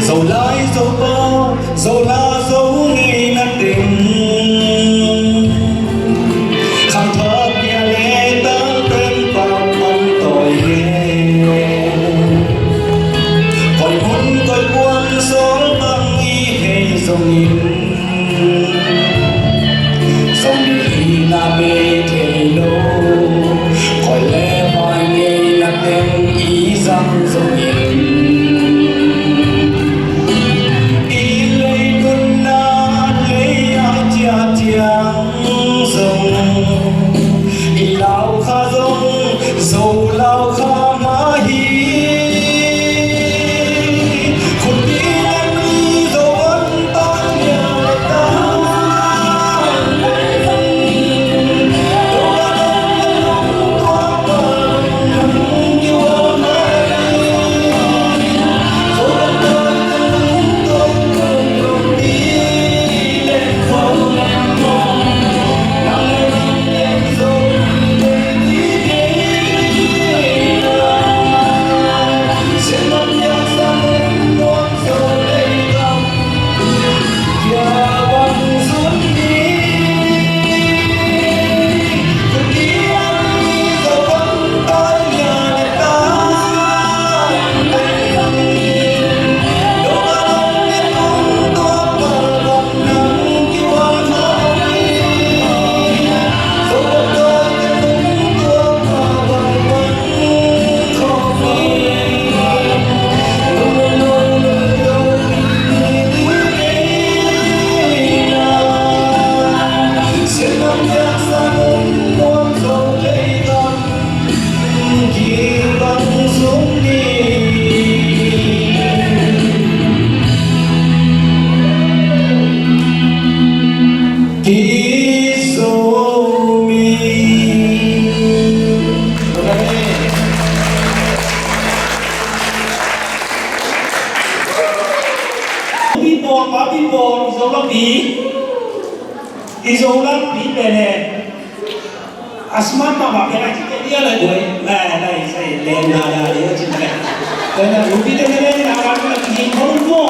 Zo lai Zo pau, Zo la Zo ngeina teng, khang thak pia le tang pen pau pan tawi he. Koi mun koi puan sawl bang i hei zongin, zong i hihna bei thei lo, koi le vai ngeina teng i zang zongin, i lei nunna lei a ciah ciang zong, i lau kha zong Zo lau kha mah hi. Pi bawl, pa pi bawl, i Zo lampi. I Zo lampi pen he. A smart mahmah pen a ci pen dia lai buai. Lai, lai, sai, len na, na, dia ci lai. Pen a lupi te, te, te, na, na, na, ki, ki, ko, ko.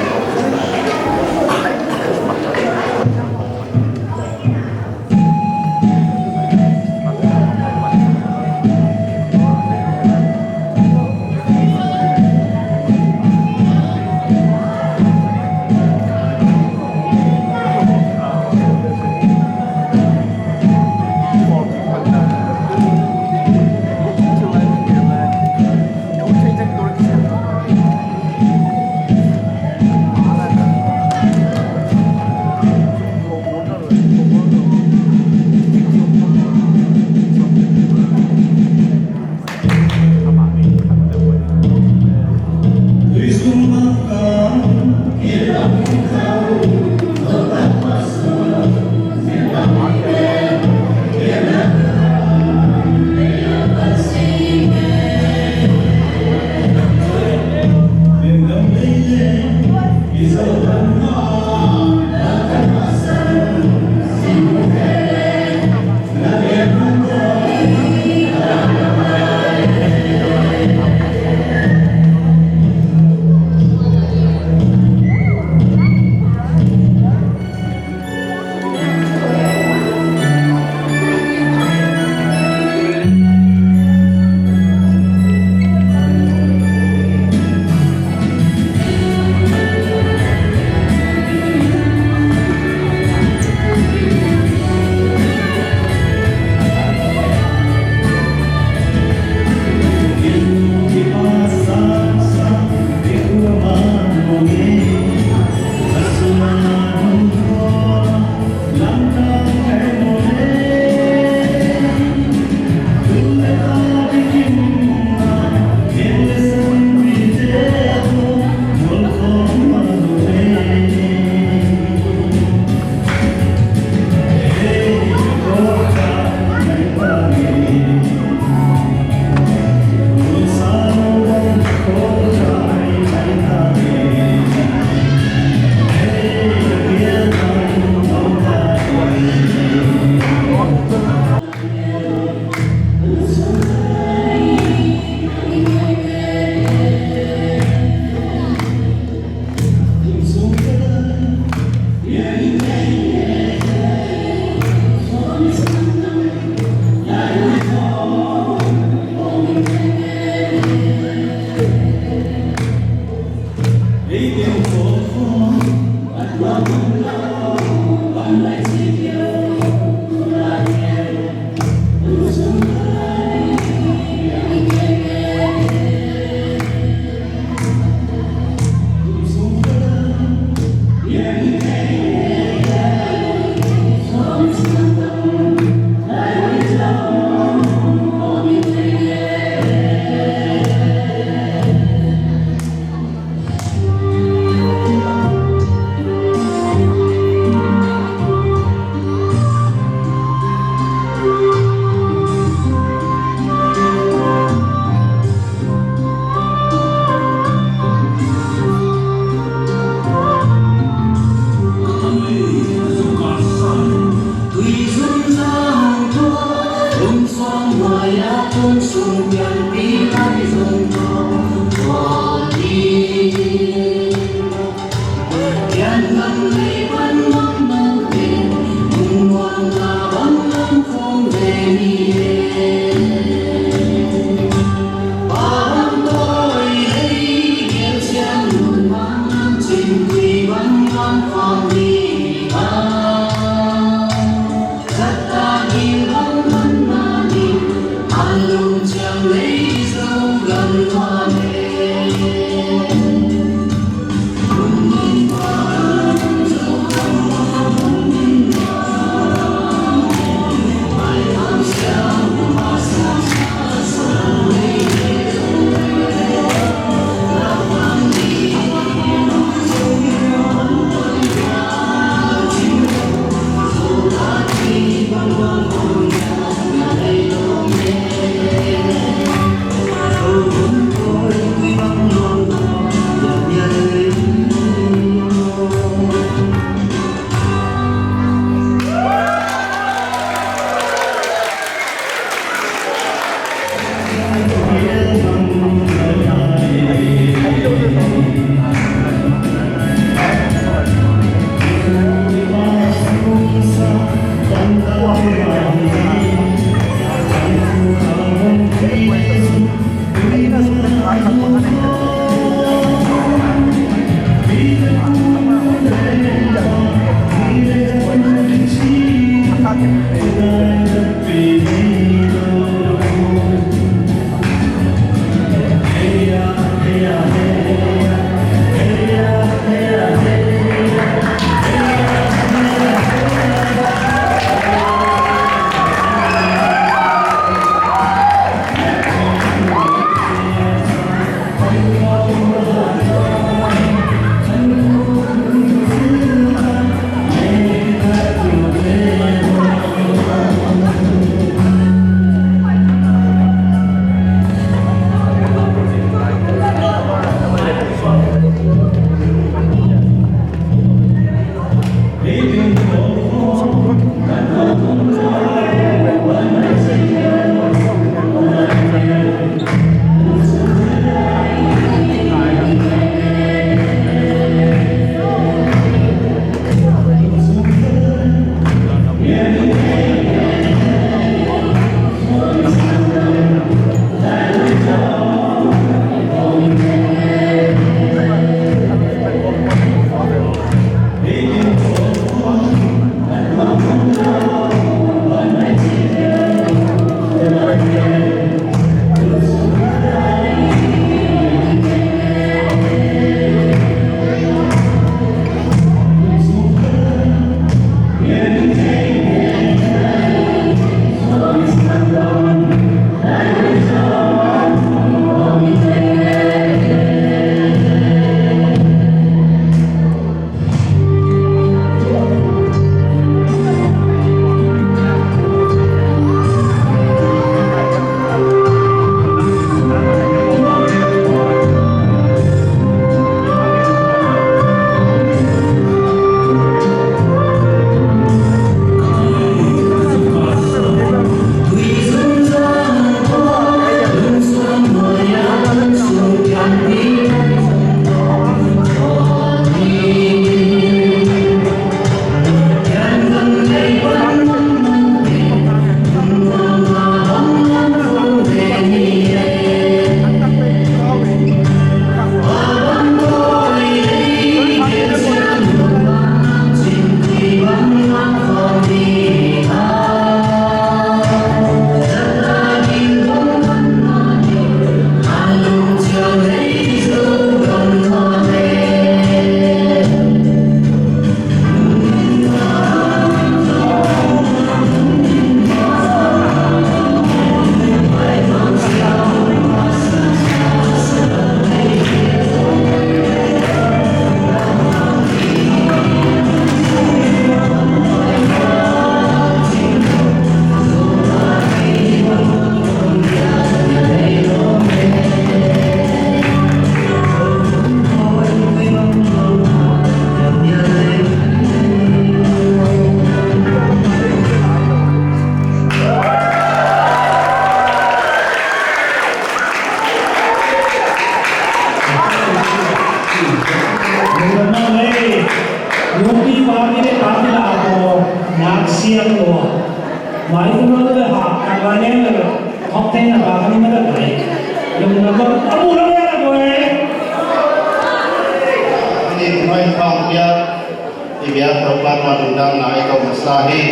Nai tawh masa hi.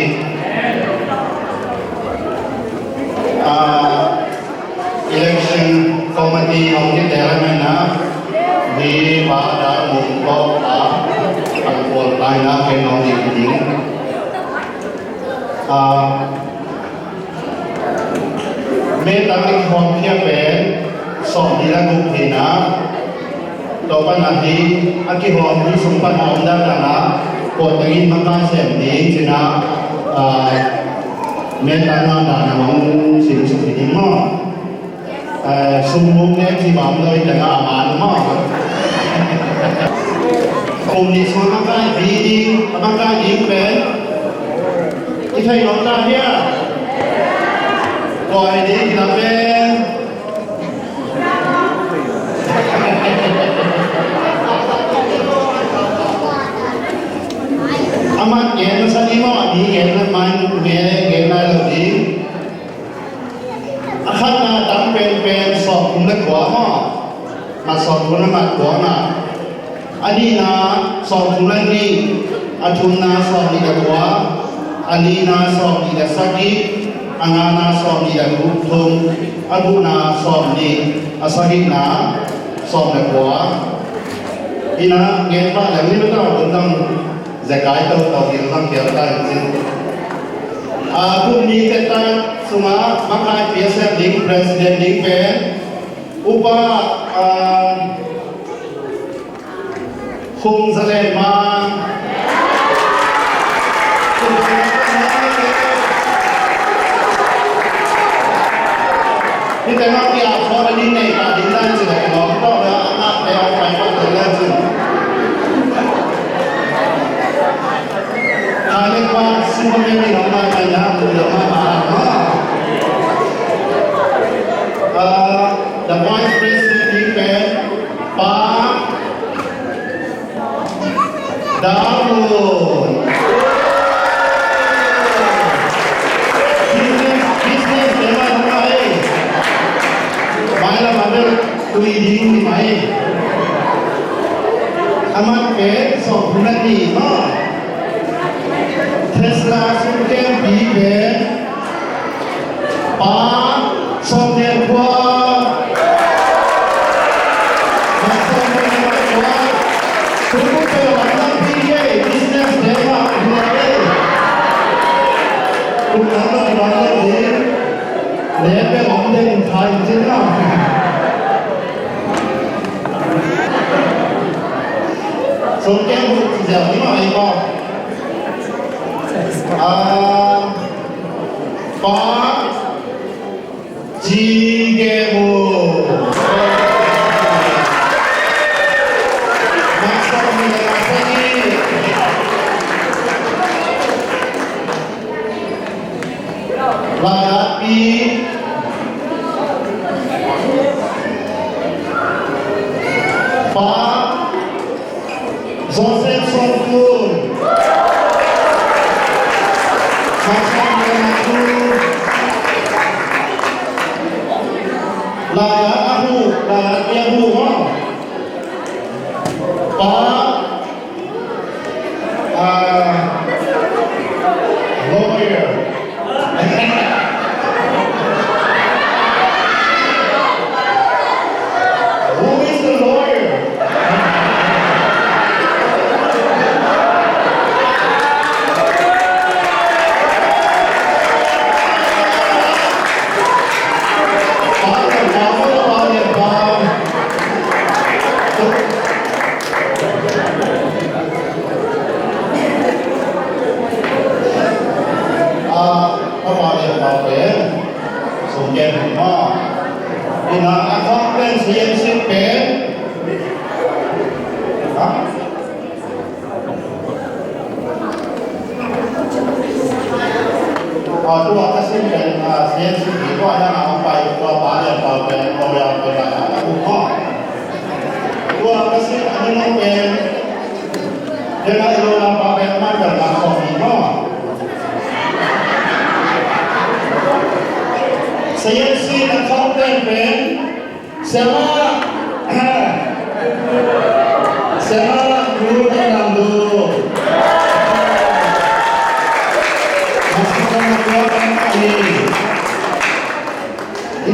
Ah, election committee hong kiteel ahih manin ah, hih Pa Dai Mung tawh a, a kual pa in ah ken hong ding ding. Ah, May tang a kihawmkhia pen sawmnih le guk hi in ah, tua pan ah hih a kihawm hih sung pan a om dandan ah, puak tengin makaih sem ding ci in ah, ah, May tang a dan a hong sim suk hi ding maw. Eh, sum muk nek ci bang lo i teng a man maw. Kum nih sung a makaih ding, a makaih ding pen i thei lo ta hia? Koi ding hi na pen. A mat gen masa ding maw, a mi gen na man, mi gen na lo ding. A khatna dang penpen sawmthum le kua maw. Mat sawmthum le mat kua na. A nihna sawmthum le nih, a thumna sawmnih le kua, a lina sawmnih le sagih, a ngana sawmnih le thum, a gukna sawmnih, a sagihna sawm le kua. Ina ngen pah leng ni beta bun dang zekai toto ding dang kial ta in cin. A, kum ni teta sunga makaih pia sem ding president ding pen Upa, ah, Hung Zalen Mang. Hih tengah kiap khawh a ding nei pah ding lai ci leh lawm tawh le a ngak le a pai pah ding lai ci. Khai le kua sum a memi nong mai mai na mu le ma ma ma. Ah, the vice president ding pen Pa Damun. Business, business te mai mai. Mai la ma bel tui ding ni mai. A mat pen sawmthum le nih maw. Tesla sum kempi pen Pa Sawm Lian Khual. Pa Sawm Lian Khual. Kum kum pen lam lam pi kei, business te mah kum lam ei. Kum lam lam lam lam ding. Leh pen lam ding thai cin lam. Sawm Lian Khual ci ziau ni mah ei mah. Ah, Pa Ci Ge Mu. Maksa ni, maksa ni. Lai At Pi. Pa Joseph Sawm Kun. Lai At a hu, Lai At a hu maw. Pa, ah, lawyer. Who is the lawyer? Ah, Pa Pau Lian Pau pen sum gen hi maw. Ina a khawng pen sian sik pen. Ha? Ah, tua ka sin pen, ah, sian sik hi tua hiang a hong pai tua Pa Lian Pau pen, tua Lian pen lai a ka uk maw. Tua ka sin a nunung pen, Dena i lo lampa pen man bel lam khawm hi maw. Sayansi na khawm ten pen, siama, siama, lu na lam lu.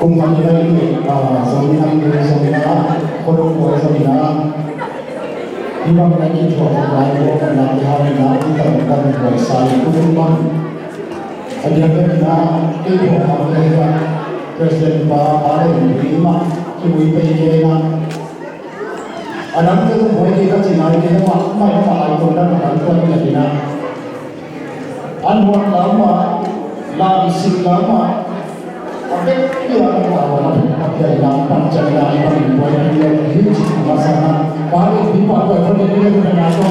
Kum khat ni lai ni, ah, zong ni hang ni zong ni na, khuadong buai zong ni na. Hi bang na kithuah khawm lai, buai khawm lai, hi hang ni na, hi tam kan buai sa hi, kum bang. A diak bek na, kithuah khawm lai hi a, President pa, pa le hi mah, kibuai pei kei na. A dang te zong buai kei ka ci lai, kei mah, mah, mah, ai tuan dan, a dang tuan ni a ding na. An huat lam ah, lam sik lam ah, a vek pia a ta wan a pia lam pan ciang na i bang in buai pia hi ci a masa na. Ka le pi pa buai pia hi le na ko.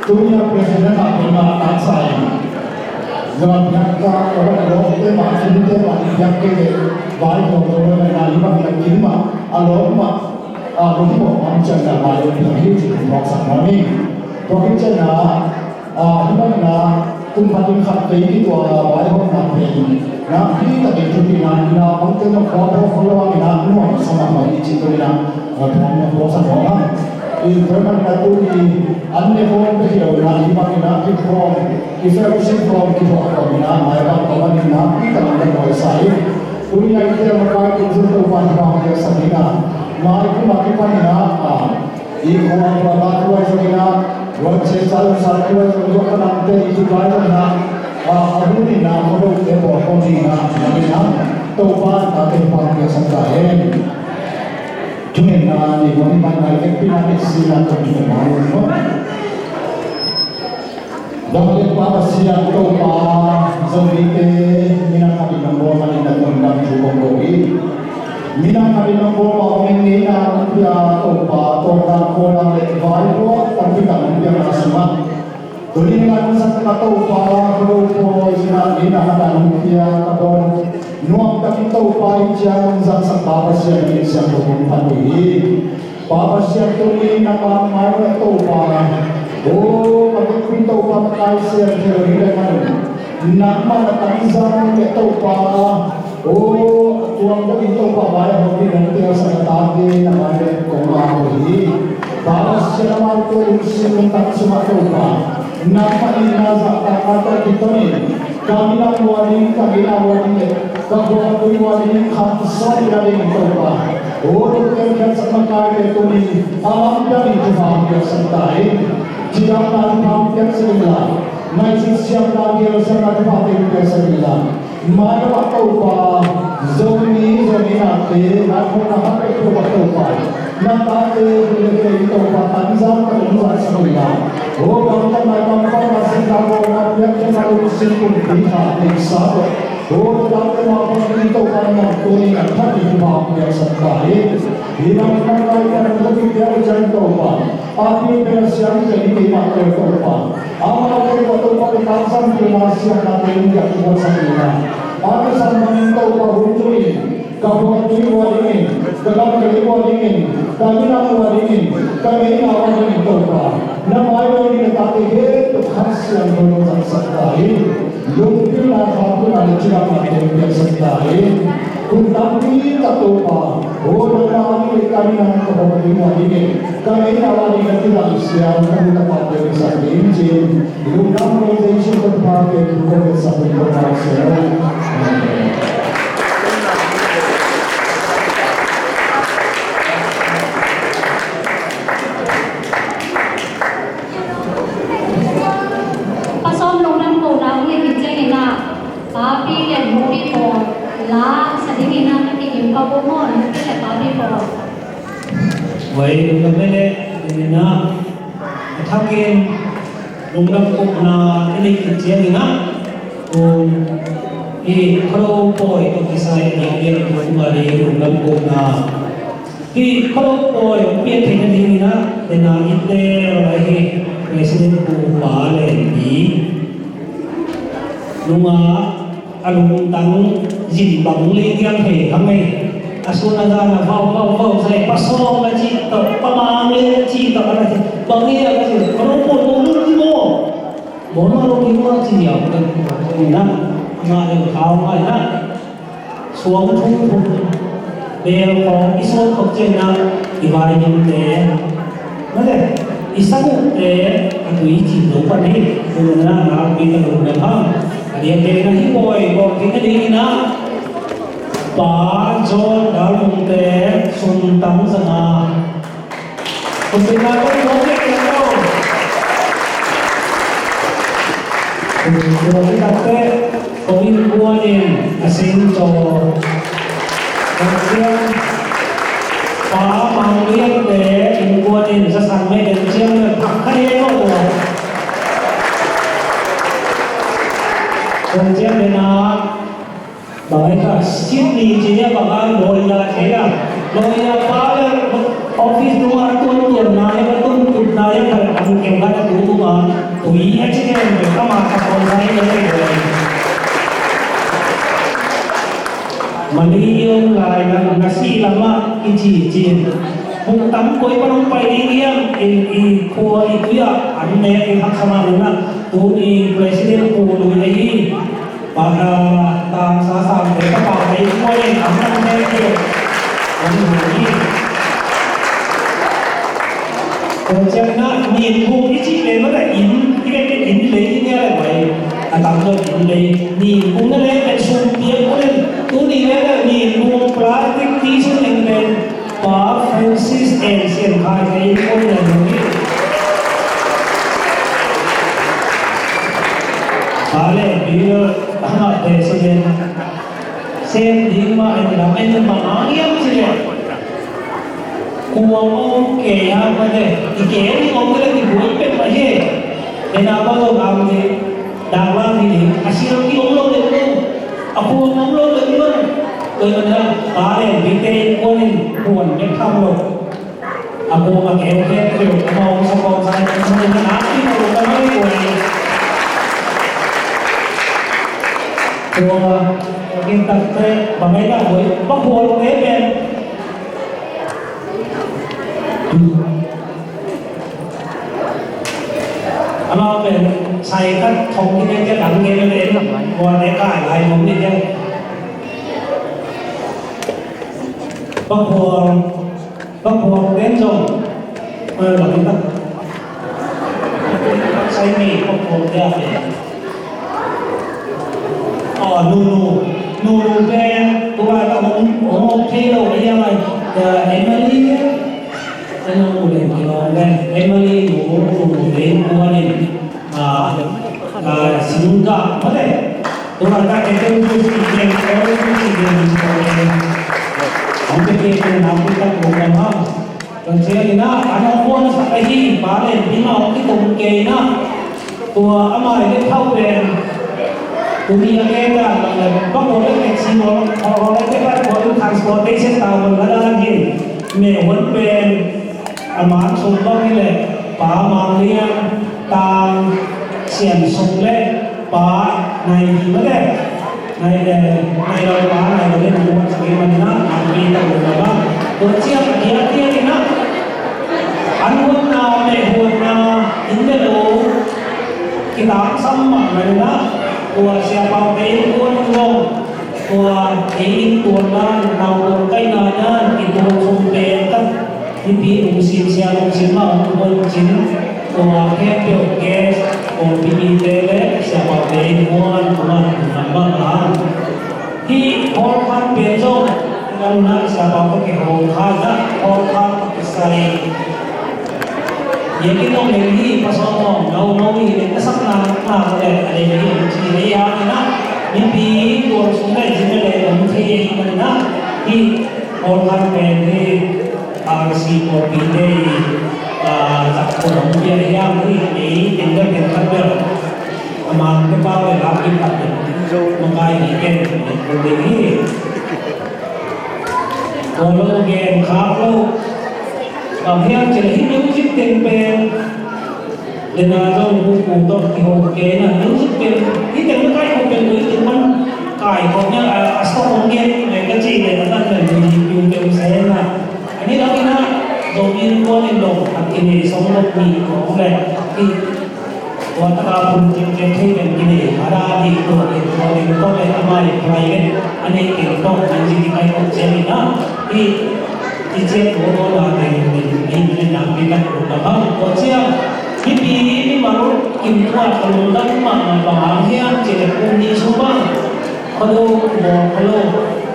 Tunia president a pia na ta sai. Zama pia ka ka ba lo te ma sin te ma pia ke le. Vai lo lo na i bang na kin ma a lo ma. A, lungkim mawh mawh ciangin a, vai lungkim hi ci, thei mawk sak mawk ni. Tua khit ciangin a, a, hi bangin a, kum khat in khat vei kituak a, vaihawmna pen na, hi takin thupi na, ina bangte na khua phawk khol lo a, ina nuam sa mahmah hi ci, tua ina, a, thei mawk mawk sak mawk a. In tua bangin a tu i an ne khawm bek hi lo ina, hi bangin a kikhawm, i fellowship khawm, kikhawm khawm ina, mai bang khawm a, ina, hi takin ka nuai sa hi. Tuni a i tel makai tung zong Topa thupha piaksak ding a, mai kum a kipan in a, a, i khua khua ta thuai zong in a, Rochester sa thuai zong in a, ka nangte i thuai zong in a, a, a hun in a, khuadote bawl khawm ding in a, in a, Topa in a, tate thupha piaksak ta hen. Tuni in a, ni bang in a, i ekpina i sina ka thuai zong in a. Dawng le Pa Pasian Topa, Zomite, minam khat in nong bawl manin na lungdam thu kong ko hi. Minam khat in nong bawl ma om in ngeina nong pia Topa, tawngkam khualang le vaipuak tampi tak nong piakna sungah. Tuni lai mun sak ka Topa, ka Topa, i sinah ngeina khat a nong pia ka bawl. Nuam takin Topa i ciang nong zangsak Pa Pasian in siangtho kong phat uh hi. Pa Pasian tuni nangmah mai le Topa. O, ka vekpi Topa ka Lai Siangtho hi le man. Nangmah na tangzang le Topa. O, a tuang deuh in Topa mai a hong hi nang tel sa na ta hi na mai le kong ma ho hi. Pa Pasian a mai tel in sin nang tang sungah Topa. Nangmah in na zah ta ka ta ki ton in. Ka minam ua ding, ka minam ua ding le. Ka khua tui ua ding khat sawt i la ding Topa. O, lungkiat khiatsak makaite tuni a lamdang in thupha hong piaksak ta in. Cidamna thupha hong piaksak in la. Ngaihsut siamna, gelsiamna thuphate hong piaksak in la. Mai lamah Topa, Zomi, Zomi nate, na khawmna khat peuhpeuh ah Topa. Na tate, hu le kei Topa, tangzang ka tung zahsak in la. O, gamtatna, kampatna, sihna, bawlna, piakkhiatna, lungsim, kumpi, tha, neihsa tawh. Aw, Topa, keimah bangin Topa nang tuni a that ding thupha piaksak ta hi. Hi bang in a kai kan Topa piak uh ciang Topa. A pi pen a siang pen hi keimah pen Topa. Amau pen Topa pen tangzang pen a siang na pen diak Topa sa pen a. A pi sang bangin Topa hun tu in. Ka huaitui ua dingin, ka lamkei ua dingin, ka minam ua dingin, ka ngeina ua dingin Topa. Na mai lo ding na tate khempeuh Kha Siangtho in hong zangsak ta in. Lungkimna, thahatna le cidamna hong piaksak ta in. Kum tampi tak Topa. O nangmah a ding le ka minam ka huaitui ua dingin, ka ngeina ua dingin na kidang siang na hun na pate hong sak ding ci-in. Lungdam ko Jesu ka thupha pen ko pen sak pen ko pen sak. Amen. Oi, lungdam mene, ina, a thakin lungdam kumna i nei kician ina, um, i kholo poi to kisai ni ni kumari lungdam kumna. Hi kholo poi pian thei na ding ina, ina i te lai hi President Pu Pa Len Pi. Nunga a lungtang zin bang li diang hei hang ei. A sun a zan a vau vau vau zai pasawm a ci tawh pamang li a ci tawh a na ci bang li a ka ci tawh ka lungpun lungpun maw. Maw maw lungpun maw ci diau ka lungpun na. Ama lungpun ngai na. Suang thum thum bel khawng i suang khop ciangin ah i vai dingte, mate, i sabuhte a tui cin lo pan hi. Tuna na nakpi tak lo na hang a liante na hi pawi bawk ding a dingin ah Pa John Dal Mungte sum tam zanga Kumpina ko ko ke ke ko. Kumpina ko ke ko in kuanin a sing to. Kumpina pa mang lian te in kuanin sa sang me den ciang me pak kai ko. Kumpina Bang ai ka Sydney ci nia bang a lawyer thei a. Lawyer pa le office nung a tuan tuan na ia, ka tun tut na ia, ka ang keu ka tu tu ma. Tui a ci nia bang ka ma ka pon na ia le lawyer. Mali i om lai na, na si lama i ci ci. Buk tam koi pa nung pai ding ia, i, i khua i tui a, an ne i hak sama nuna. Tu i president pu lui na hi. Pada tangsa samte ka pau te i kuan in ang nang te ke. Ang nang hi. Ko ciang na nin bung i ci le ma da in, i le ke in le i nia le bai. A tam lo in le nin bung na le ke sum piak ko le. Tu ni le le nin bung plastic ti sum len len. Pa Francis and Sian Khai te in ko le lo ni. Hale, Peter, ama te so den. Sem ding ma en lam en ma ang yam ci le. Kuang ong ke ya ma de. I ke ong ong le ki buai pe ma ye. Ena ba lo ang de. Dang la ni de. A si lo ki ong lo de lo. A kuang ong lo de lo. Ko ma na. Hale, Peter, kuang in kuang de kam lo. A kuang a keu keu keu a mawng sa kawng sa a mawng sa a mawng sa a mawng sa. Kuang a keu keu keu bang ai na kuang a kuang keu keu. A mawng pen sai kat thong ni keu keu dang keu keu. Kuang a keu lai mawng ni keu. Pakhuang, pakhuang ten zong, oi, bang in tak. Sai mi pakhuang te a pen. Aw, nunu, nunu pen, tua ta hong, hong thei lo, a yang ai, Emily, a nunu pen, Emily, nunu, nunu pen, tua nen. Ah, ah, singkah, mate. Tua ka kete utu si jen, kete utu si jen, kete utu si jen. Ang kete kete na kita ko kama. Kau sia ina, ano kuan sa kahi, pale, pima o kitum ke ina. Tua ama ina thau pen. Tumi a keta, bako le taxi mo, o le keta ko transportation ta mo la la ni. Me hon pen. A man sung bang hi leh Pa Mang Lian, Tang Sian Sung le Pa Nai Hi mah le Nai, eh, Nai Lo Pa Nai Lo le Nai Lo Sang Hi mah na, Nai Pi Ta Lo Na Bang. Tua ciang a diakdiak in ah an huatna, meh huatna in le lo kitangsam mahmah in ah tua Sia Pau Te in kuan in zong Tua ei innkuanna, nautuang kaihna na, i tuang sum pen tak, mipi lungsim sia lungsim mah hong huan cin, tua khempeuh guest, kawlpi mite le siapaute innkuan, kuman, kuman mah a. Hih hall khat pen zong, nang na siapau ka kihawm kha na, hall khat ka kisai. Biakinn ong leng hi, pasal ong no no hi, leng ka sakna na le a leng hi, ci lei a na. Mipi tuang sung le zin le ong thei hi na. Hi ong kan pen hi. R C pawlpite i, ah, zak khuan hong pia hiam hi, ei teng bel pen khat bel a man te pau le lam kim khat bel makai ni ken ko ding hi. Ko lo gen khak lo. Bang hiam cih leh hih music teng pen Lena zong pu pu tawh kiho kei na, music pen, hih teng na kai ho pen, hih teng man kai khawm nia, a, a sawt hong gen, meng ka cih leh, a tan pen, music pen, pen se na. A nih lo in a, zong in kuan in lo, a kinei song lo mi khawm leh, hih, tua taka pun cek cek thei pen kinei, a da di tua in, tua in tua leh, a mai private, a nei teng tawh, music kai khawm se in a, hih, i ciat tua tua la teng, min, min, min, min, min, min, min, min, min, min, min, Mipi, mimal kim tua ka lungdam mahmah bang hang hiam cih leh kum nih sung bang ka lo bawl kha lo.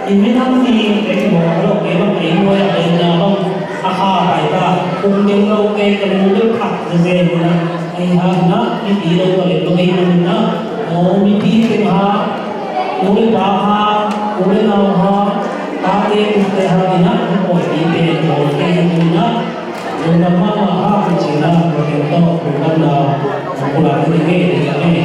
I minam nih leh bawl kha lo, kei bang kei nuai a kei na bang a kha pai ta. Kum ding lo kei ka lungdam khat zezen na. Ei ha na, mipi lo ka lem lo ei na na. O mipi teng ha, nu le pa ha, u le nau ha, tate tute ha, i na, i pawi pi pen bawl kei na na. Lungdam mahmah hang cihna, lungdam tawh, lungdamna, pulak ding hi, ding hi.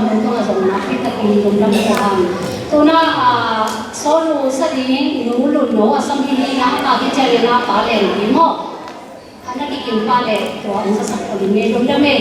Tungah zong nakpi takin lungdam ko hang. Tuna, ah, sawlnu sa ding Nu Lun No a sam hi ni na, a kici a le na pa Len Pi maw? A na kikim pa le tua hong zasak ko ding e, lungdam e.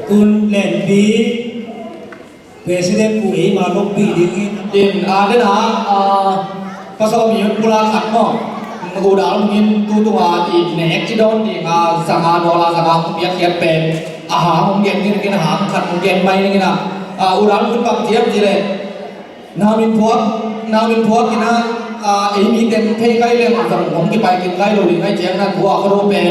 Tun Lenpi President pu eima loppi dingin. In, ah, den ah, ah, pasal mi un pula khat maw. U Dal Mung in tu tung ah i nek i dawn ding ah, zanga dollar zanga hong piak khiat pen. A hang hong gen ding in, a hang khat hong gen mai ding in ah. A, u Ral Hun bang ci hiam cih leh, nau min phuak, nau min phuak in ah, a, ei mi ten thei kai leng zong hong kipai kik kai lo ding ahih ciangin ah, tua khuado pen,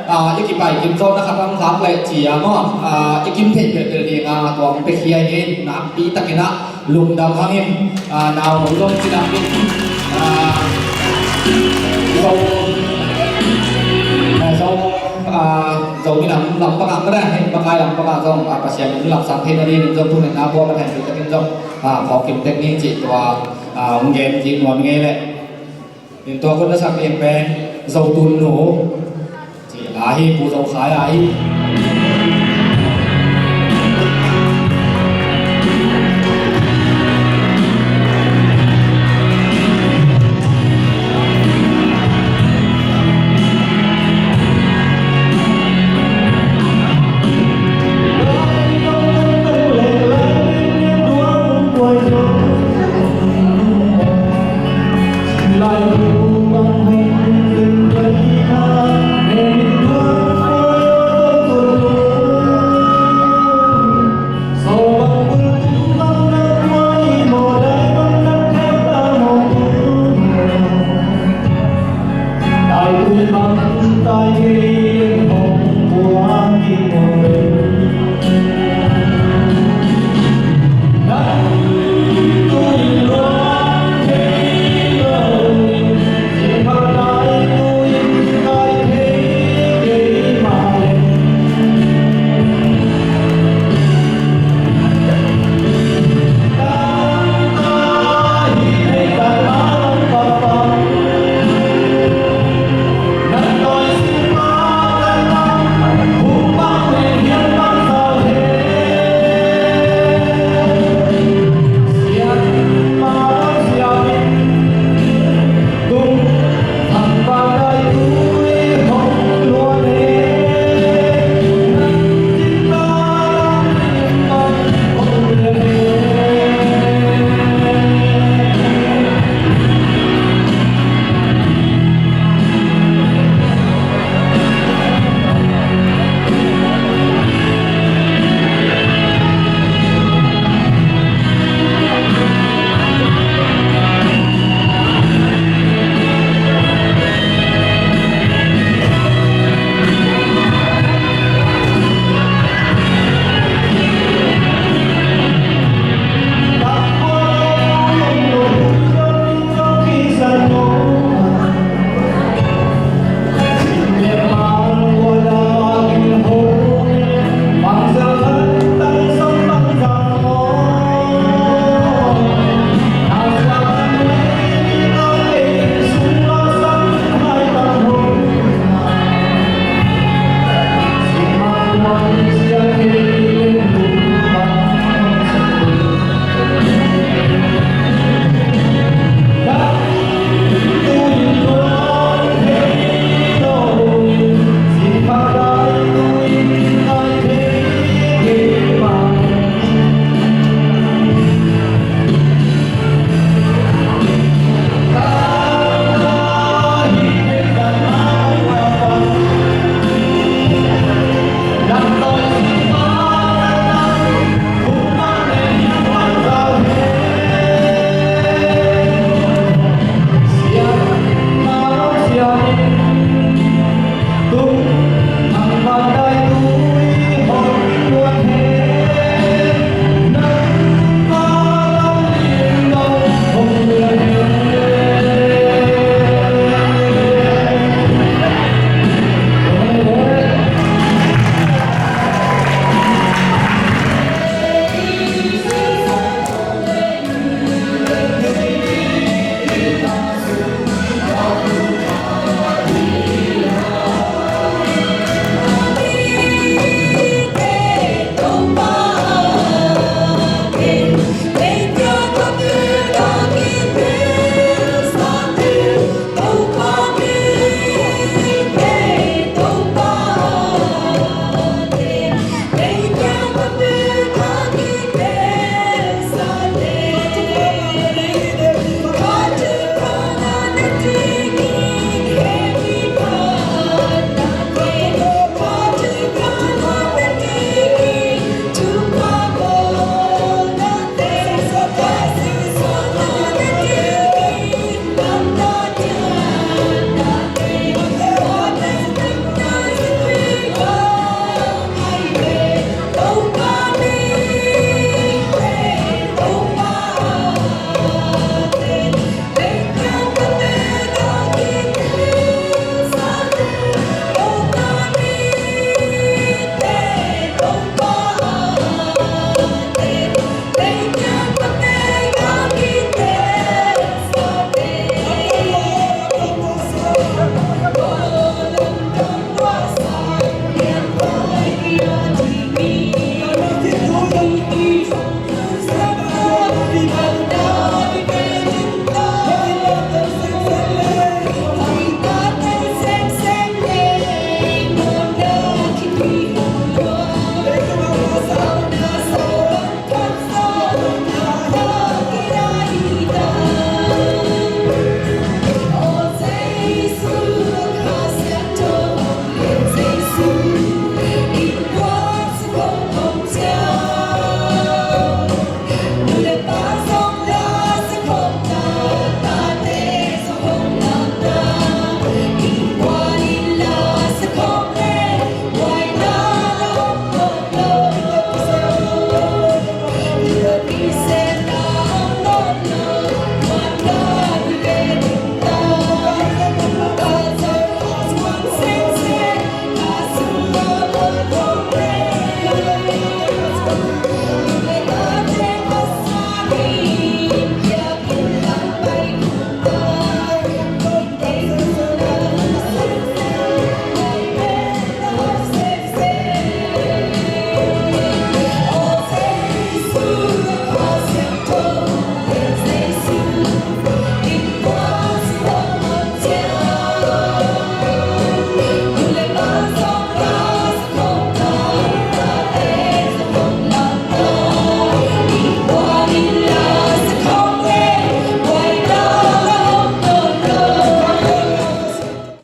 a, i kipai kik zaw na khat ang khak leh ci a maw, a, i kim thei belbel ding a, tua hong pia khia hi. Nakpi takin ah lungdam hang in, a, nau hong zong ci nak in, a, Zo, a, Zo, a, Zo minam lam pangah mah na, hih makai lam pangah zong, a, Pasian in lamsang thei nadingin zong thungetna buak a, thei takin zong, a, phawk kim tek ni cih tua, a, hong gen cih nuam ngei leh. In tua khut na sak ding pen Zo tun nu cih a hi, Pu Zo Khai a hi.